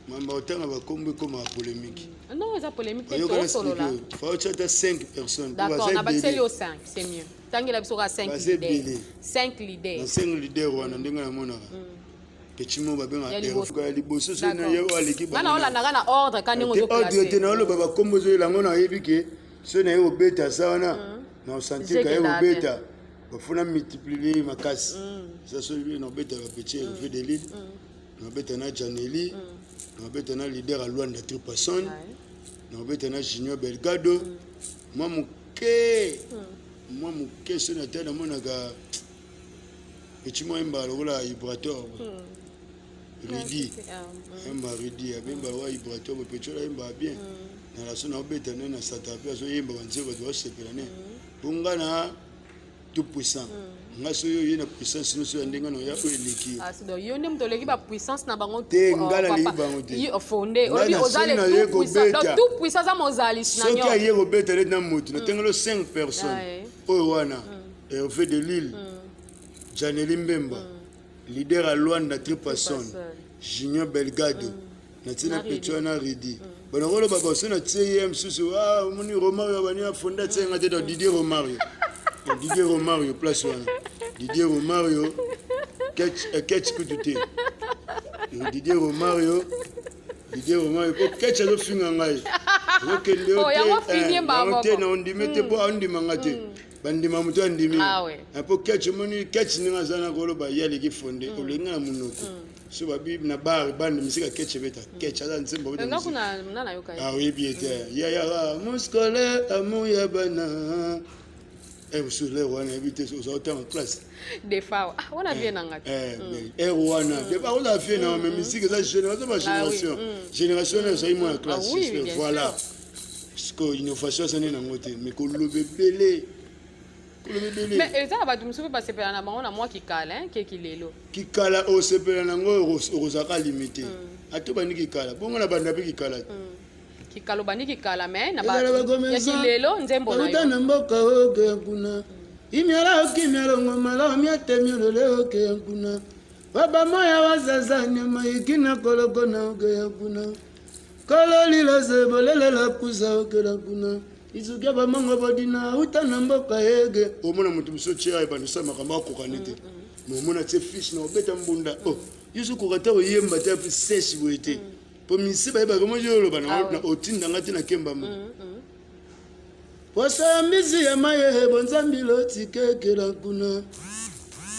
Speaker 4: mamba otanga bakombo ekomaka polémique.
Speaker 2: Non, eza polémique te,
Speaker 4: bayokana.
Speaker 2: tosolola.
Speaker 4: Sikoyo faotya ata 5 personnes po
Speaker 2: D'accord,
Speaker 4: baza
Speaker 2: na bakiseli
Speaker 4: ebele.
Speaker 2: yo 5, c'est mieux. Tangela biso kaka 5
Speaker 4: Baza
Speaker 2: leaders.
Speaker 4: ebele.
Speaker 2: 5 leaders.
Speaker 4: Na 5 leader wana, ndenge namonaka petit mo babengaka
Speaker 2: Ya liboso.
Speaker 4: Hervé. Ya liboso soki na ye oyo aleki
Speaker 2: Nga na olandaka na ordre ka ndenge
Speaker 4: te, ordre te.
Speaker 2: ozoplace.
Speaker 4: Naoloba bakombo ezoyela yango, nayebi ke soki naye kobeta sa wana na osentir kaye
Speaker 2: Zekenda
Speaker 4: kobeta, bafuna multiplier makasi. Eza soki naobeta bapetit Hervé de Lille, naobeta na Janeli, naobeta na leader ya Luanda Tripason, naobeta na Junior Belgado mwa moke, mwa moke. So na te, namonaka petit mwa yembaka lokola vibrator, Ridi. Yemba Ridi, abemba lokola vibrator boye. Petit oyo ayembaka bien na laso, naobeta nde na sata mpe azoyemba banzembo, bato basepela ne mpo nga na tout puissant. Nga soki oye na puissance nyonso ya ndenge na oya oyo eleki yo.
Speaker 2: Ah, donc yo nde moto oleki bapuissance na bango?
Speaker 4: Te, nga naleki bango te.
Speaker 2: Yo, Fonde,
Speaker 4: Nga
Speaker 2: olobi
Speaker 4: na
Speaker 2: oza
Speaker 4: soki
Speaker 2: le
Speaker 4: naye
Speaker 2: tout puissant. Donc
Speaker 4: kobeta.
Speaker 2: tout puissant aza mozalisi na
Speaker 4: Soki
Speaker 2: nyonso.
Speaker 4: aye kobeta neti na motu, natengeli 5 personnes. Oyo wana Hervé de Lille, Janeli Mbemba, leader ya Luanda Tripason, Junior Belgado, natie na
Speaker 2: Na
Speaker 4: petit wana Ridi. Banakoloba baso natie ye mosusu. Ah, omoni Romario bani afonda, atie nga te. Donc Didier Romario, donc Didier Romario, place wana Didier Romario ketch, ketch kutu te. Donc, Didier Romario, Didier Romario, po ketch azofinga ngai, azokende yo
Speaker 2: Oh, yango
Speaker 4: te,
Speaker 2: fini mbala
Speaker 4: yango te
Speaker 2: moko.
Speaker 4: na ondimi te, mpo andimanga te, bandima moto andimi.
Speaker 2: Ah ouais.
Speaker 4: Po ketch, omoni ketch ndenge aza na koloba, ye aleki Fonde, olingi na monoko so babi na bar bande misika, ketch ebeta, ketch aza nzembo abeta
Speaker 2: Nga
Speaker 4: musique.
Speaker 2: kuna na nayoka ye.
Speaker 4: Ah, oyebi ye te, ya ya muscole amour ya bana. Eh, mosusu lere wana yebi te, oza otanga classe.
Speaker 2: Defa, ah, wana vie na nga te.
Speaker 4: Ere wana depa oza vie na, mais musique eza jeune, aza ba génération, génération wana ezali mwana classe.
Speaker 2: Ah oui,
Speaker 4: j'espère.
Speaker 2: bien
Speaker 4: Voilà, sikoyo innovation aza nde nango te, mais koloba ebele, koloba ebele.
Speaker 2: Mais eza na bato mosusu mpe basepela na bango na mwa kikala, hein, keki lelo.
Speaker 4: Kikala osepela nango, okozalaka limité. Ata obandi kikala bongo, na banda mpe kikala te.
Speaker 2: Kikala, obandi kikala, mais na
Speaker 4: Ezala
Speaker 2: ya
Speaker 4: bakomesa
Speaker 2: kilelo nzembo na
Speaker 4: bauta
Speaker 2: yo.
Speaker 4: Na mboka okeya kuna, imiala okimiala ngomala omiatemi olole okeya kuna, babamoya wazaza nyama ikina koloko na okeya kuna, kololila bolelela pusa okela kuna, isukia bamongo bodina uta na mboka ege. Omona moto mosusu otia ebanda osala makambo akokani te, mais omona tie fiche na obeta mbunda. Oh, yo so okoka te koyemba te sèche boye te, po misi bayebaka mojo oloba.
Speaker 2: Ah ouais.
Speaker 4: Otindanga te na kemba mo poso ya mbisi ya maye bonzambi lotikekela kuna,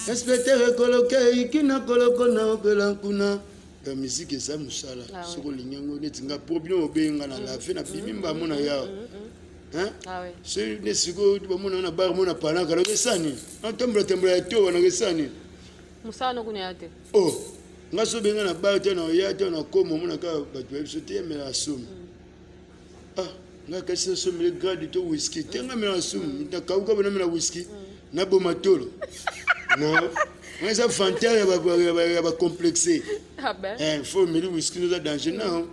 Speaker 4: inspecteur ekoloke ikina koloko na okela kuna. Ya musique eza mosala.
Speaker 2: Ah ouais.
Speaker 4: Soki olingi yango neti nga, po bino obenga na lave na bimi mbamo na yawa. Hein?
Speaker 2: Ah ouais.
Speaker 4: Soki nde sikoyo bamona na bar, mona panaka loke esani, natambola tambola ya to wana esani.
Speaker 2: Mosala no kuna ya te.
Speaker 4: Oh, nga so obenga na bar te, na oya te, na koma omona kaka bato bayebi so te, emela sumu. Ah, nga kasi nasomele grade to whisky te, nga mela sumu, nakauka bona mela whisky naboma tolo. Non, nga eza fantere ya bacomplexe.
Speaker 2: Ah ben.
Speaker 4: Fo omeli whisky noza danger. Non,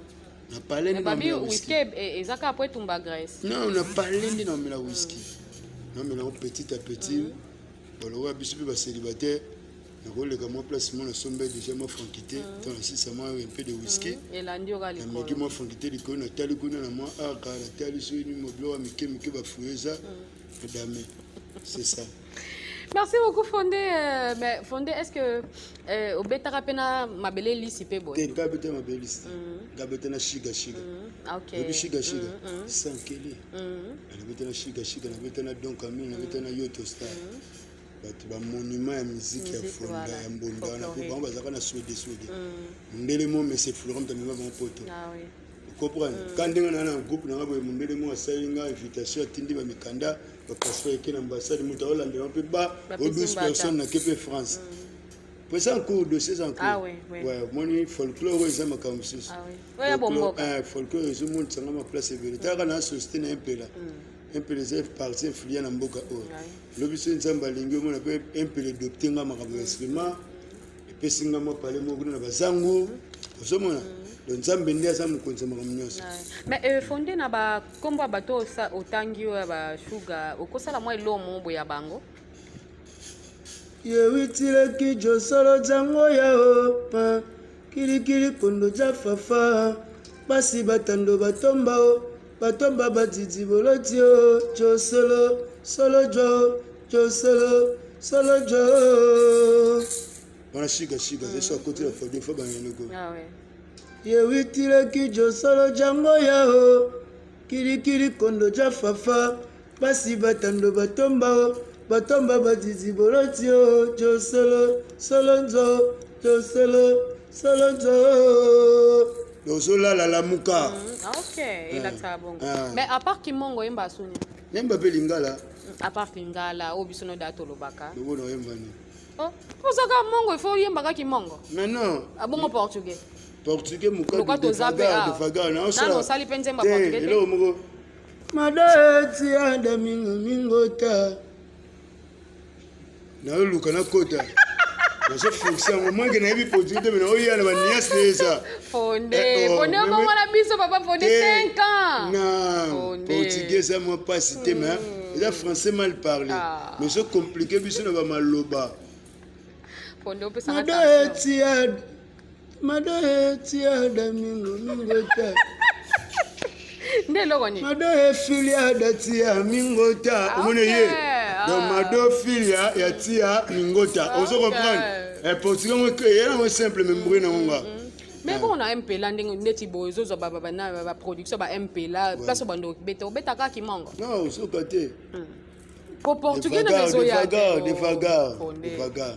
Speaker 4: na pale nde
Speaker 2: Babi
Speaker 4: namela whisky.
Speaker 2: Whisky eza kaka po etumba graisse.
Speaker 4: Non, na pale nde namela whisky, namela yango petit à petit. Balokola biso mpe bacélibataire, nakoleka mwa place mo nasombe déjà mwa franquité to nasisa mwa un peu de whisky.
Speaker 2: Elandi yo kaka
Speaker 4: Nameki
Speaker 2: likolo.
Speaker 4: mwa franquité likolo, natali kuna na mwa arka, natali soki nini, biloko ya mike mike, bafruit eza madame, c'est ça.
Speaker 2: Merci beaucoup Fondé. Mais Fondé, est-ce que obetaka mpe na mabele lisi mpe boye?
Speaker 4: Te, nga beta mabele lisi te, nga beta na shiga shiga.
Speaker 2: Ah, ok.
Speaker 4: Oyebi shiga shiga sankele, nabeta na shiga shiga, nabeta na Don Camille, nabeta na Yoto Star. Bato ba monument ya musique ya fonda ya mbonda wana mpo bango bazalaka na swede swede. Mondele mo monsieur Florent moto amema bango poto. Comprendre? Ka ndenge na na groupe na nga boye, mondele mo asali nga invitation, atindi ba mikanda, ba passeport eke na ambassade, moto aolandela mpe ba o 12 personnes na kepe France. Po eza en cours, dossier eza en cours.
Speaker 2: Ah, oui, oui.
Speaker 4: Ouais, omoni folklore oyo eza makambo mosusu.
Speaker 2: Ah, oui. Oyo ya bomboka.
Speaker 4: Folklore ezomonisa nga maplace ebele. Talaka na société na Mpela. Mpela eza parti influent na mboka oyo. Lobi soki Nzambe alingi, omona mpe Mpela adopte nga makambo ya instrument, epesi nga mwa pale moko kuna na bazangu, ozomona. Donc Nzambe nde aza mokonzi ya makambo nyonso.
Speaker 2: Mais euh, Fonde, na bakombo ya bato otangi oyo ya bashuga, okosala mwa eloko moko boye ya bango?
Speaker 5: Yewitileki josolo jango ya opa kilikili kondo ja fafa basi batando batomba o batomba badidi boloti o josolo solo jo josolo solo jo.
Speaker 4: Wana shika shika eza so akotela fode fo baneloko.
Speaker 2: Ah, ouais.
Speaker 5: Yewitileki josolo jango ya o kilikili kondo ja fafa basi batando batomba o batomba badidi boloti o josolo solo nzo josolo solo nzo.
Speaker 4: Ozolala, lamuka.
Speaker 2: Ah, ok, elakisaka bongo.
Speaker 4: Ah.
Speaker 2: Mais à part kimongo, oyemba asuni?
Speaker 4: Nayemba mpe lingala.
Speaker 2: À part lingala oyo biso no da tolobaka.
Speaker 4: Lobo na oyemba nini?
Speaker 2: Oh, ozaka mongo, il faut oyembaka kimongo.
Speaker 4: Mais non.
Speaker 2: Abongo portugais?
Speaker 4: Portugais.
Speaker 2: Lokwa toza mpe awa. Nano osali mpe nzembo ya portugais te?
Speaker 4: Eloko moko.
Speaker 5: Mado etiada mingo mingota.
Speaker 4: Naoluka nakota, nazofonkisa yango manke nayebi portugais te, me naoya na baniase na eza.
Speaker 2: Fonde.
Speaker 4: Eh, oh,
Speaker 2: Fonde, obongo na biso papa Fonde.
Speaker 4: Te.
Speaker 2: 5 ans.
Speaker 4: Na
Speaker 2: Fonde.
Speaker 4: portugais eza mwa mpasi te, mais eza français mal parlé.
Speaker 2: Ah.
Speaker 4: Mais ezocomplike biso na bamaloba.
Speaker 2: Fonde, opesanga
Speaker 5: Mado
Speaker 2: tension.
Speaker 5: etiada mado etiada mingo mingota.
Speaker 2: Nde eloko nini?
Speaker 5: Mado efiliada tia
Speaker 4: mingota.
Speaker 2: Ah,
Speaker 4: Omoni
Speaker 2: ok.
Speaker 4: ye.
Speaker 2: Ah.
Speaker 4: Donc mado filia ya tia mingota, ozo comprendre? Eh, portugais ngo eya nango simple, mais mbri nango nga.
Speaker 2: Mais bon, na Mpela, ndenge neti boye ozozwa baproduction ba Mpela, place oyo bando obeta, obetaka kimongo?
Speaker 4: Non, osoka te.
Speaker 2: Po portugais na ezoya te.
Speaker 4: Devagar.
Speaker 2: Fonde.
Speaker 4: Devagar.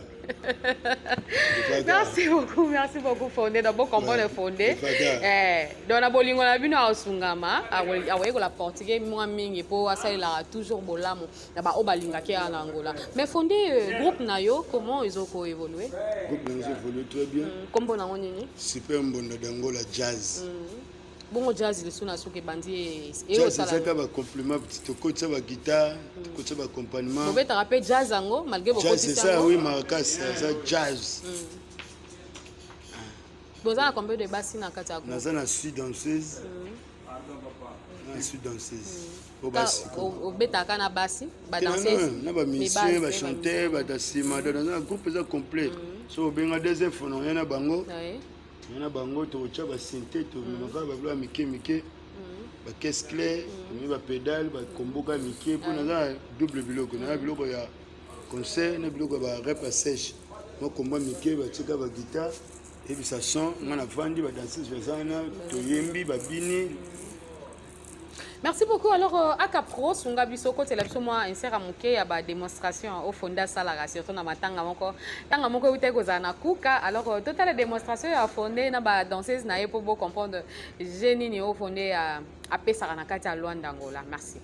Speaker 2: Merci beaucoup, merci beaucoup Fonde. Donc bon comprendre. Fonde.
Speaker 4: Devagar.
Speaker 2: Eh, donc na bolingo na bino asungama, akoyekola portugais mwa mingi po asalelaka toujours bolamu na ba oyo balingaki ya na Angola. Mais Fonde, groupe na yo comment ezoko évoluer?
Speaker 4: Groupe nango évolue très bien.
Speaker 2: Kombo nango nini?
Speaker 4: Super Mbonda d'Angola Jazz.
Speaker 2: Bongo jazz lisu na suki ebandi?
Speaker 4: Jazz ezaka bacompliment, tokotisa baguitare, tokotisa baaccompagnement.
Speaker 2: Bobetaka mpe jazz yango malgré
Speaker 4: Jazz
Speaker 2: bokotisi
Speaker 4: eza
Speaker 2: yango?
Speaker 4: Oui, makasi, eza jazz.
Speaker 2: Boza na combien de basi na kati ya groupe?
Speaker 4: Naza na six danseuse, na six danseuse po basiko.
Speaker 2: Obetaka na basi badanseuse?
Speaker 4: Na bamusicien, bachanteur, bato ya nsima. Donc naza na groupe eza complet. So obenga deuxième fois, na oya na bango, oya na bango, tokotya basynthé, tomemaka babilo ya mike mike, bacaisse claire, tomemi bapédale, bakomboka mike, mpo naza na double biloko. Naza biloko ya concert na biloko ya barep ya sèche, makomba mike, batika baguitare, eyebisa son, nga navandi, badanseuse baza wana, toyembi, babini.
Speaker 2: Merci beaucoup. Alors, Aka Pro, sunga biso, kotela biso mwa insert ya moke ya ba démonstration au Fonda asalaka, surtout na matanga moko. Tanga moko eutai kozala na kuka. Alors, totala démonstration ya Fonde na ba danseuse na ye po bo comprendre je nini au Fonde ya apesaka na kati ya Luanda Angola. Merci.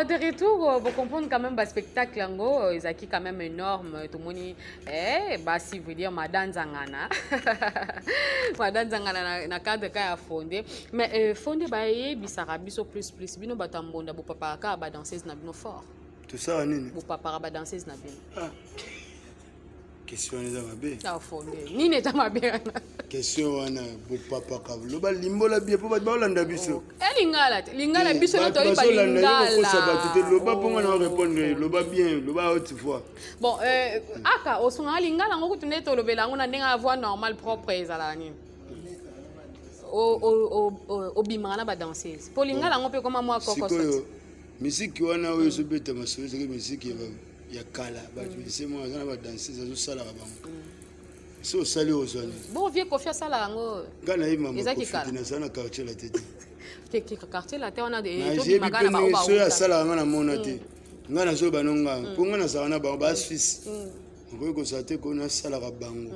Speaker 2: de retour, vous comprendre quand même ba spectacle yango ezalaki quand même énorme. Tomoni eh, basi, veut dire Madame Nzangana. Madame Nzangana na cadre ka ya Fonde. Mais Fonde bayebisaka biso plus plus bino bato ya mbonda, bopapaka kaka ba danseuse na bino fort.
Speaker 4: Tosala nini?
Speaker 2: Bopapaka ba danseuse na bino.
Speaker 4: Ah. Question wana eza mabe.
Speaker 2: Ya Fonde, nini eza mabe wana?
Speaker 4: Question wana, bopapaka, loba, limbola bien mpo bato baolanda biso.
Speaker 2: E lingala te, lingala biso
Speaker 4: Bato
Speaker 2: toyebi.
Speaker 4: bazolanda yo,
Speaker 2: Balingala.
Speaker 4: kokosa bato te. Loba mpo nga na répondre, loba bien, loba haute voix.
Speaker 2: Bon, aka osungaka lingala yango kutu nde tolobela yango na ndenge ya voix normale propre. Ezalaka nini? Obimaka na badanseuse mpo lingala yango mpe ekoma mwa kokoso.
Speaker 4: Sikoyo misiki wana oyo ezobeta masolo ezalaki misiki ya kala. Bato mise moko aza na badanseuse, azosalaka bango. So osali, ozwa nini?
Speaker 2: Bon, vieux Kofi asala yango.
Speaker 4: Ngai nayebi mama.
Speaker 2: Eza
Speaker 4: Kofi
Speaker 2: kikala.
Speaker 4: te, nazala na quartier la te te.
Speaker 2: Quartier la te wana.
Speaker 4: Nayebi
Speaker 2: Tobimaka
Speaker 4: mpe
Speaker 2: na bango
Speaker 4: ndenge soki
Speaker 2: bauta.
Speaker 4: asalaka, nga namona te. Ngai nazoyeba no nga mpo ngai nazalaka na bango basuisse. Okoki kozala te ko nasalaka bango,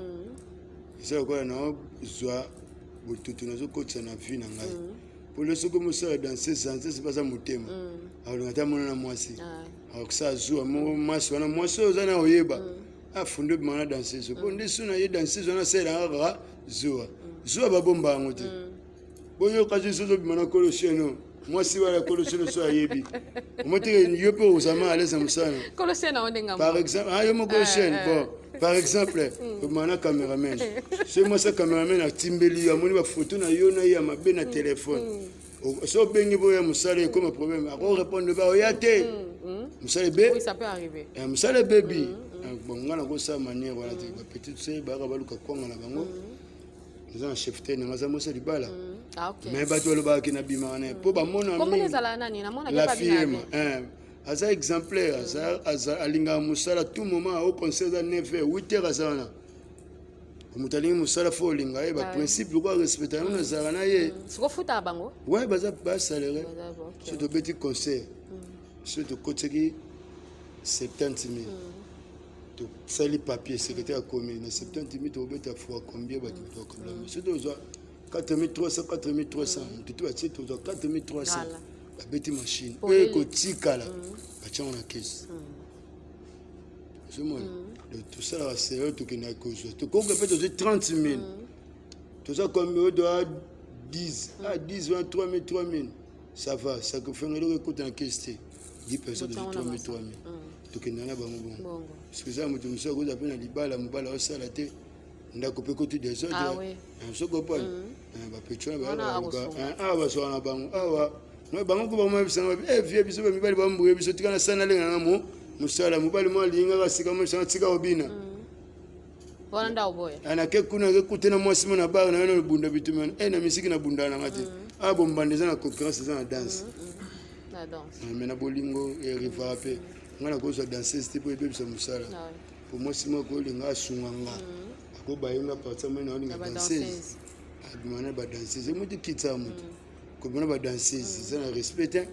Speaker 4: eza lokola naozwa botutu, nazokotisa na vie na ngai. Mpo le soki mosala danseuse, danseuse mpe aza motema, akolinga te amona na mwasi. Akosala zuwa moko mwasi wana, mwasi oyo oza na oyeba afunde obima na danseuse, mpo nde so na ye danseuse wana asalelaka kaka zuwa. Zuwa babomba yango te. Boyoka te, soki obima na kolo chaîne, mwasi wana kolo chaîne so ayebi omoteke yo mpe ozama à l'aise na mosala.
Speaker 2: Kolo chaîne yango ndenge
Speaker 4: Par exemple, ah, yo moko chaîne. Bon, par exemple, obima na cameraman, soki mwasi ya cameraman atimbeli yo, amoni bafoto na yo na ye ya mabe na telefone, so obengi boya mosala, ekoma problème, akorépondre ba oya te, mosala ebe.
Speaker 2: Oui, ça peut arriver.
Speaker 4: Mosala ebebi. Bon, nga nakosala manière wana te. Bapetite se bayaka baluka kwanga na bango, eza na chef te nanga aza mwasi ya libala.
Speaker 2: Ah, ok.
Speaker 4: Mais bato balobaka ke nabimaka na ye mpo bamona
Speaker 2: Komona
Speaker 4: mingi.
Speaker 2: ezala nani? Namona
Speaker 4: La firme aza exemplaire, alingaka mosala. Tout moment au concert eza 9 heures, 8 heures aza wana. Moto alingi mosala, fo olinga ye, baprincipe lokola respecta yango, nazalaka na ye.
Speaker 2: Sikofutaka bango?
Speaker 4: Ouais, baza basalaire.
Speaker 2: Baza, ok.
Speaker 4: So tobeti concert, so tokotiaki 70 000, tosali papier, secrétaire akomi na 70 000, tokobeta fois combien, bato tokabla. So tozwa 4300, 4300 motu te batie, tozwa 4300.
Speaker 2: Voilà.
Speaker 4: Babeti machine
Speaker 2: Po
Speaker 4: oyo
Speaker 2: nini?
Speaker 4: ekotikala, batiango na kese. Ozomona, donc tosalaka sérieux, tokendaka kozwa, tokoka mpe tozwi 30 000, toza combien? Oyo toa 10, ah, 10 wana 3 000, 3 000, ça va, sacrifice eloko ekota na kese te. 10 personnes, tozwi 3 000, 3 000, tokendaka na bango bongo.
Speaker 2: Bongo.
Speaker 4: Parce que eza moto mosusu akozwa mpe na libala, mobala osala te, ndako mpe koti désordre.
Speaker 2: Ah oui.
Speaker 4: Soki opani bapeti wana
Speaker 2: Wana
Speaker 4: bayaka,
Speaker 2: akosunga.
Speaker 4: awa bazwaka na bango awa. Bango ko bango bayebisanga, eh, vieux, biso bamibali bambuye biso, tika na sala, nalenga na mo mosala. Mobali mo alingaka sika mo tika obina.
Speaker 2: Wana nda oboya.
Speaker 4: Anake kuna ake na mwasi mo na bar na yo na lobunda bituma e na misiki na bunda nanga te. Awa bombanda eza na concurrence, eza na danse.
Speaker 2: Na danse.
Speaker 4: Mais na bolingo erivaka mpe. Ngai nakozwa danseuse te mpo ebebisa mosala. Po mwasi moko olinga asunga nga, akobaye nga partir moi naolinga
Speaker 2: Na ba
Speaker 4: danseuse.
Speaker 2: danseuse.
Speaker 4: Abima na badanseuse, emuti kitisa moto kobima na badanseuse, eza na respect te.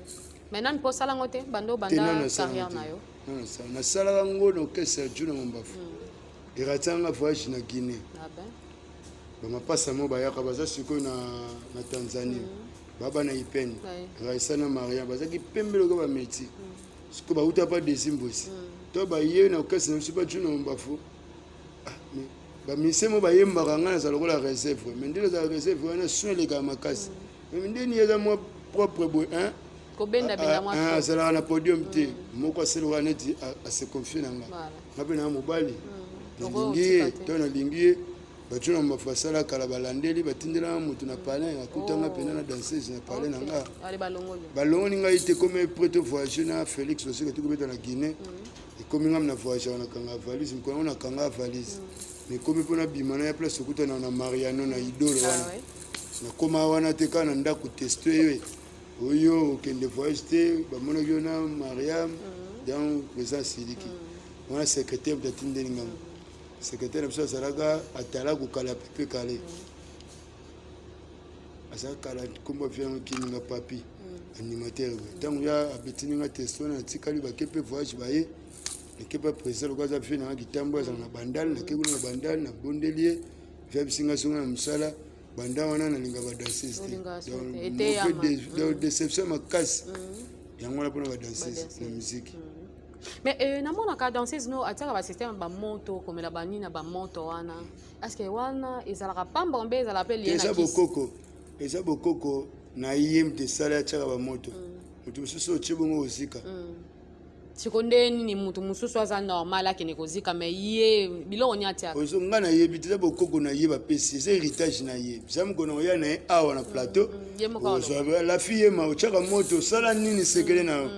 Speaker 2: Mais nani mpo osala yango te banda
Speaker 4: Te,
Speaker 2: obanda
Speaker 4: nano nasala
Speaker 2: carrière
Speaker 4: yango
Speaker 2: na
Speaker 4: te.
Speaker 2: yo?
Speaker 4: Nano nasala. Nasalaka ngo na orchestre ya Juna Mombafu, eratianga voyage na Guinée.
Speaker 2: Ah ben.
Speaker 4: Bamapasa mo bayaka, baza sikoyo na Tanzanie, baba na ipene. Raisa na Maria bazalaki pembe lokola bameti. Sikoyo bauta pa Desimbosi to baye na orchestre na biso ba Juna Mombafu. Ah, mais bamise mo bayembaka, ngai naza lokola réserve, mais nde nazala réserve wana, son elekaka makasi, mais ndeni eza mwa propre boye, hein?
Speaker 2: Kobendabenda mwa
Speaker 4: Ah,
Speaker 2: trop.
Speaker 4: azalaka na podium te. Moko aselaka neti ase confie na nga.
Speaker 2: Voilà.
Speaker 4: Nga mpe naa mobali,
Speaker 2: Oko
Speaker 4: nalingi ye.
Speaker 2: otika te.
Speaker 4: To nalingi ye, bato na mafu asala kala, balandeli, batindelanga moto na palin, akutanga mpena na danseuse na palin na nga.
Speaker 2: Ale, balongoli.
Speaker 4: Balongoli ngai te. Komi prêt to voyage na Félix Osika, tokobeta na Guinée. Ekomi ngam na voyage, nakanga valise. Mokolo yango nakanga valise, mais ekomi mpona bima na ya place okutana na Mariano na idolo
Speaker 2: Ah,
Speaker 4: wana.
Speaker 2: ouais.
Speaker 4: Nakóma wana te, kaka na ndako teste ye oyo okende voyage te, bamonaki yo na Mariam. Donc président asiliki wana, secrétaire moto atindeli ngango. Secrétaire na biso azalaka atala kokala pepe kale, azalaka kala nkombo avi yango kininga papi animateur boye. Ntango ya abetini nga teste wana, natikali, bake mpe voyage, baye nake mpe président lokola aza vie nanga kitambo, azala na Bandale. Nake kuna na Bandale, nabondeli ye, vie abisinga songa na mosala. Banda wana nalinga badanseuse te.
Speaker 2: Olinga so
Speaker 4: Donc,
Speaker 2: te. Eteyama.
Speaker 4: mauvais donc déception makasi. Yango wana mpona badanseuse na musique.
Speaker 2: Mais namonaka danseuse no atiaka basystème bamoto, komela banini na bamoto wana. Est ce que wana ezalaka pamba mbe ezalaka mpe lie?
Speaker 4: Eza bokoko, eza bokoko na ye. Moto esala atiaka bamoto, moto mosusu otie bongo kozika.
Speaker 2: Siko nde nini? Moto mosusu aza normal, akende kozika, mais ye biloko nini atiaka?
Speaker 4: Ozo nga nayebi te, eza bokoko na ye bapesi, eza héritage na ye. Eza mokolo oya na ye awa na plateau.
Speaker 2: Ye moko aloba.
Speaker 4: La fille yema otiaka moto, osala nini? Sekele na yo,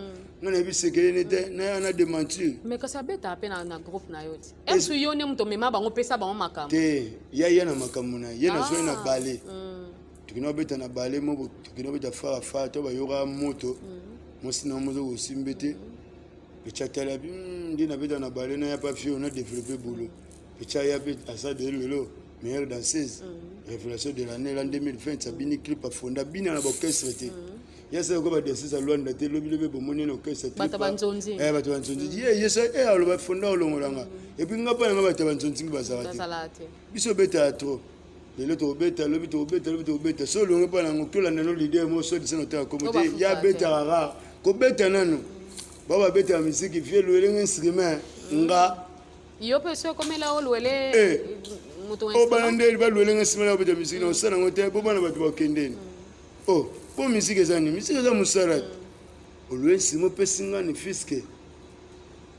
Speaker 4: nga nayebi sekele ne te, na ya na démentir.
Speaker 2: Mais kasi abetaka mpe na groupe na yo ti esu yo nde moto omema bango, opesa bango makambo.
Speaker 4: Te, ya ye na makambo na ye, nazwai na bale, tokende obeta na bale moko, tokende obeta fara fara to bayoka moto mwasi na moto kosimbe te. Pecha tala bi nde nabeta na bale na ya pa fio na développé boulot. Pecha ya mpe aza de lelo meilleure danseuse révélation de l'année l'an 2020. Abini clip afonda bina na baorchestre te, ye asala ko badanseuse ya Lwanda te. Lobi lobi bomoni na orchestre.
Speaker 2: Bato banzonzi.
Speaker 4: Eh, bato banzonzi. Ye ye sa eh aloba fonda olongolanga. Et puis nga mpa nanga bato ya banzonzi bazalaka te.
Speaker 2: Bazalaka te.
Speaker 4: Biso obetaka trop lelo, tokobeta lobi, tokobeta lobi, tokobeta so olongi mpa nango, tolanda no leader mo so disano te akomo te. Ya betaka rare kobeta nano bao babetaka misiki vie lwelenge instrument nga.
Speaker 2: Yo mpe so ekomela olwele
Speaker 4: Eh.
Speaker 2: moto.
Speaker 4: Oyo bana nde balwelenge instrument na babeta misiki na osala yango te, po bana bato bakendeni o po misiki eza nini? Misiki eza mosala te. Olwe instrument, opesi nga ne fiske,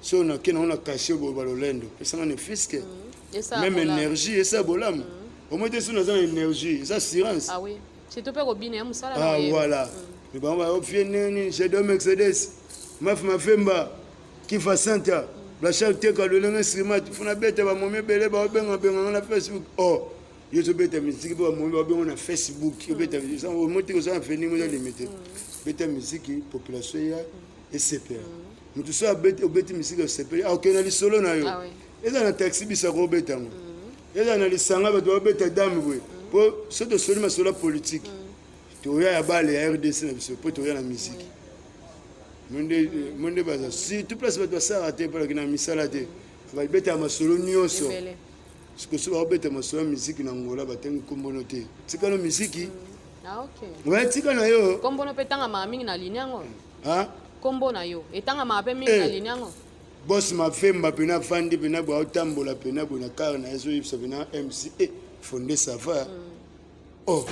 Speaker 4: so nake nango na kashe boye, balolendo opesanga ne fiske même énergie esa bolamu omoi te. So naza na énergie, eza assurance.
Speaker 2: Ah oui, surtout mpe kobina ya mosala
Speaker 4: na
Speaker 2: Ah oyeba.
Speaker 4: Voilà, mais bango baofie nini? Jedon Mercedes Maf Mafemba Kifa Santa Blachar Teka lolenge instrument funa beta. Bamomi ebele baobenga benganga na Facebook. Oh, yo tobeta misiki mpo bamomi baobenga na Facebook. Obeta omoti kozala na feningo eza limité. Beta misiki, population ya esepela. Motu so obeti misiki osepeli, akokende na lisolo na yo.
Speaker 2: Ah oui.
Speaker 4: Eza na taxi bisaka obeta yango, eza na lisanga bato babeta dame boye, mpo so tosoli masolo ya politike, toya ya bale ya RDC na biso, mpo toya na misiki mo nde baza surtout place bato basalaka te, mpolaki na misala te, babetaka masolo nyonso.
Speaker 2: Ebele.
Speaker 4: Sikoso baobeta masolo ya misiki na Ngola, batangi nkombono te. Tikano misiki.
Speaker 2: Ah, ok.
Speaker 4: Oya tika na yo.
Speaker 2: Kombo no mpe etangamaka mingi na ligne yango.
Speaker 4: Ah?
Speaker 2: Kombo na yo etangamaka mpe mingi
Speaker 4: Eh.
Speaker 2: na ligne yango.
Speaker 4: Bos Mafemba mpena afandi mpena boye, aotambola mpena boye na kare na ye, azoyebisa mpena MC e fonde sava oh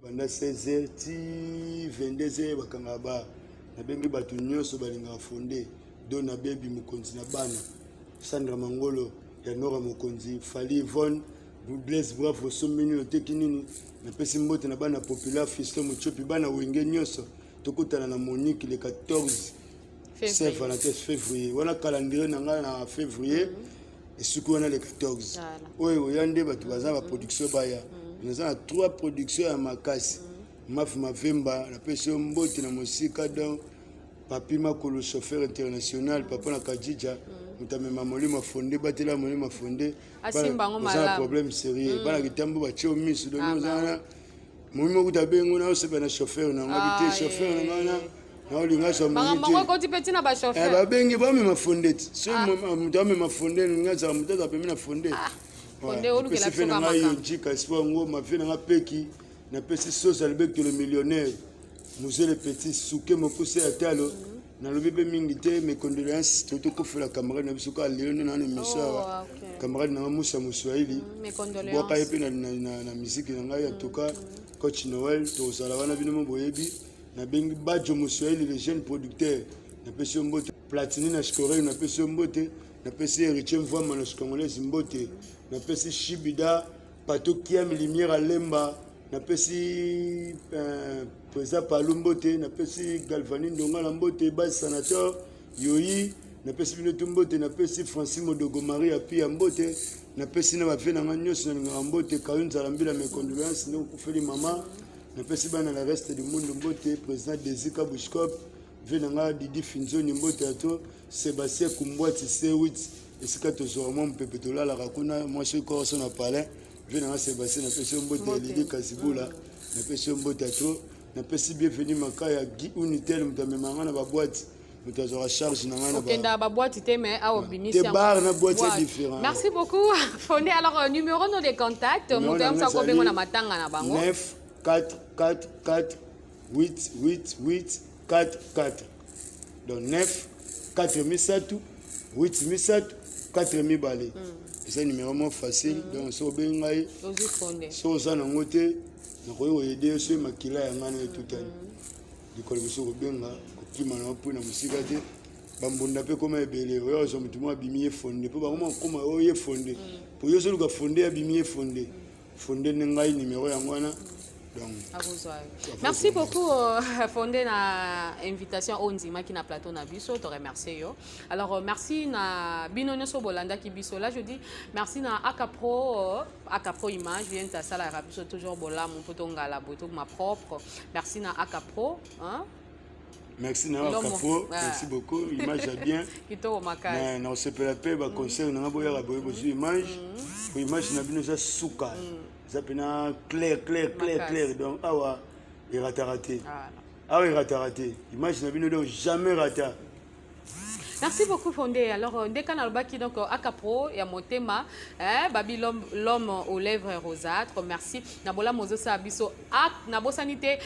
Speaker 4: banda 16 heures ti 22 heures bakangaka ba. Nabengi bato nyonso balingaka fonde do na bebi mokonzi na bana Sandra Mangolo ya Nora mokonzi Fali Yvonne Blaise Bravo osombi nini, oteki nini? Napesi mbote na bana populaire Fiston Mochopi, bana Wenge nyonso. Tokutana na Monique le 14
Speaker 2: Février.
Speaker 4: Saint Valentin février wana, calendrier na ngai na février esuki wana le 14.
Speaker 2: Voilà.
Speaker 4: Oyo oya nde bato baza baproduction baya, naza na trois production ya makasi. Mafi Mavemba, napesi yo mbote na mosika. Donc Papi Makolo, chauffeur international, papa na Kadija, moto amema molimo afonde, batela molimo afonde.
Speaker 2: Asimba yango
Speaker 4: Oza na
Speaker 2: malamu.
Speaker 4: problème sérieux, bana kitambo batie yo miso donc
Speaker 2: Ah,
Speaker 4: oza
Speaker 2: bah.
Speaker 4: wana molimo kuta abengo na osepela na chauffeur na ngo
Speaker 2: Ah,
Speaker 4: te, chauffeur na ngai na naolinga zwa
Speaker 2: makambo
Speaker 4: moni
Speaker 2: yango
Speaker 4: te.
Speaker 2: ekoti mpe ntina
Speaker 4: Eh,
Speaker 2: bachauffeur.
Speaker 4: Babengi bamema fonde ti so moto amema fonde, ninga azala moto aza pembe na fonde.
Speaker 2: Fonde olukela
Speaker 4: Napesi
Speaker 2: biso
Speaker 4: fe na
Speaker 2: ka
Speaker 4: ngai
Speaker 2: makambo.
Speaker 4: Jika Espoir Ngoma, fe na nga Peki, napesi Sos Albecto le millionnaire, Musée le petit Suke mokuse ya talo. Nalobi mpe mingi te, mes condoléances. To tokofela camarade na biso kaka lelo nde naa na émission
Speaker 2: Oh,
Speaker 4: awa.
Speaker 2: ok.
Speaker 4: Camarade na nga Musa Moswahili,
Speaker 2: Mes
Speaker 4: bwaka ye
Speaker 2: condoléances.
Speaker 4: mpe na misiki na ngai. En tout cas coach Noël, tozala wana, bino mo boyebi. Nabengi Bajo Moswahili le jeune producteur, napesi yo mbote. Platini na Scorel, napesi yo mbote. Napesi Héritier Mvwama na Congolaise mbote. Napesi Shibida Pato Kiam Lumière Alemba, napesi président Palu mbote, napesi Galvani Ndongala mbote, base sénateur Yoyi, napesi bino tu mbote. Napesi Francis Modogo Marie Apia mbote, napesi na bavie na ngai nyonso nalingaka mbote. Kayo Nzala Mbila, mes condoléances ndenge okufeli mama. Napesi bana na reste du monde mbote. Président Desi Kabushkop, vie na ngai Didi Finzoni mbote ya to Sébastien Kumbwati C8, esika tozwaka mwa mopepe, tolalaka kuna, mwasi korso na palin. Vie na ngai Sébastien, napesi yo mbote ya Lili Kasibula, napesi yo mbote ya to. Napesi Bienvenu Makaya Guy Unitel, moto amemaka ngai na baboite, moto azwaka charge na ngai na
Speaker 2: Okendaka baboîte te, mais awa obimisi
Speaker 4: Te
Speaker 2: yango.
Speaker 4: bar na boîte, c'est
Speaker 2: Boîte.
Speaker 4: différent.
Speaker 2: Merci beaucoup Fonde. Alors numéro no de contact,
Speaker 4: Numéro
Speaker 2: moto
Speaker 4: na
Speaker 2: yamisa
Speaker 4: ngai
Speaker 2: kobengo na
Speaker 4: ezali
Speaker 2: matanga na bango.
Speaker 4: 9 4 4 4 8 8 8 4 4. Donc 9 4 misato 8 misato 4 mibale. Eza numéro moko facile. Donc soki obengi ngai,
Speaker 2: Ozwi Fonde.
Speaker 4: soki oza nango te, nakoki koyede yo. Soki makila ya ngai na etutani likolo mosusu, kobenga kokima na mpo na mosika te. Bambunda mpe koma ebele. Oyo ozwa motu moko abimi ye Fonde, mpo bakoma kokoma oyo ye Fonde, po yo ozoluka Fonde, abimi ye Fonde. Fonde nde ngai, numéro yango wana. Donc
Speaker 2: Akozwa yo. Merci beaucoup Fonde na invitation oyo ndimaki na plateau na biso. To remercier yo. Alors merci na bino nyonso bolandaki biso. Là je dis merci na Akapro, Akapro Image ye nta asalaka biso toujours bolamu mpo tongala boye, tokoma propre. Merci na Akapro, hein?
Speaker 4: Merci na yo.
Speaker 2: Lomo.
Speaker 4: Akapo.
Speaker 2: Ah.
Speaker 4: Merci beaucoup, image ya bien.
Speaker 2: Kitoko makasi.
Speaker 4: Na osepela mpe baconcert nanga boyaka boye, bozwi image, po image na bino eza suka, eza mpena clair, clair, clair.
Speaker 2: Makasi.
Speaker 4: Clair. Donc awa erataka te.
Speaker 2: Voilà.
Speaker 4: Awa erataka te image na bino, donc jamais rata.
Speaker 2: Merci beaucoup Fondé. Alors ndeka nalobaki, donc Akapro ya motema, hein, babi l'homme, l'homme aux lèvres rosâtres. Merci. Nabola mozo sa biso ak nabosani te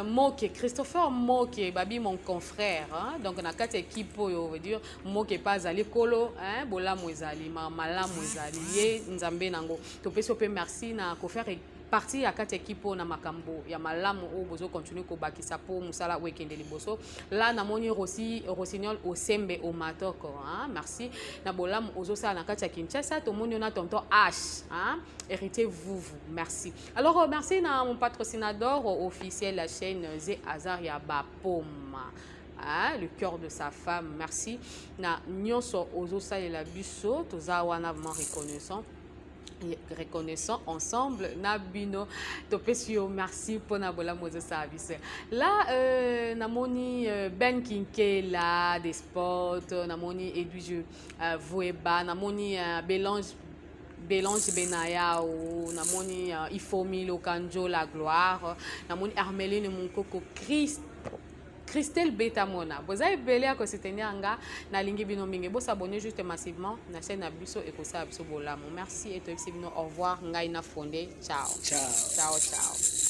Speaker 2: Moke Christopher Moke, babi mon confrère, hein. Donc na kati équipe oyo, veut dire Moke pas azali kolo, hein, bolamu ezali, ma malamu ezali ye nzambe nango. Topesi pe merci na ko faire partie ya kati équipe oyo na makambo ya malamu oyo bozo continuer kobakisa po mosala oyo ekende liboso. La namoni Rossi Rossignol Osembe Omatoko, hein, merci na bolamu ozosala na kati ya Kinshasa. Tomoni yo na tonton H, hein, héritier Vuvu, merci. Alors merci na mon patrocinador officiel, la chaîne Ze Azaria Bapoma, hein, le cœur de sa femme. Merci na nyonso ozosalela biso. Toza wana vraiment reconnaissant, reconnaissant ensemble na bino. Topesi yo merci mpona bolamu ozosala biso. Là namoni Ben Kinkela des sports, namoni Edwige Vueba, namoni Belange, Belange Benayao, namoni Ifomi Lokanjo la gloire, namoni Armeline Munkoko, Christ Christelle Betamona. Boza ebele ya kosoutenir nga, nalingi bino mingi. Bosabonner juste massivement na chaîne na biso ekosala biso bolamu. Merci et toyebisi bino au revoir. Ngai na Fonde. Ciao.
Speaker 4: Ciao.
Speaker 2: Ciao, ciao.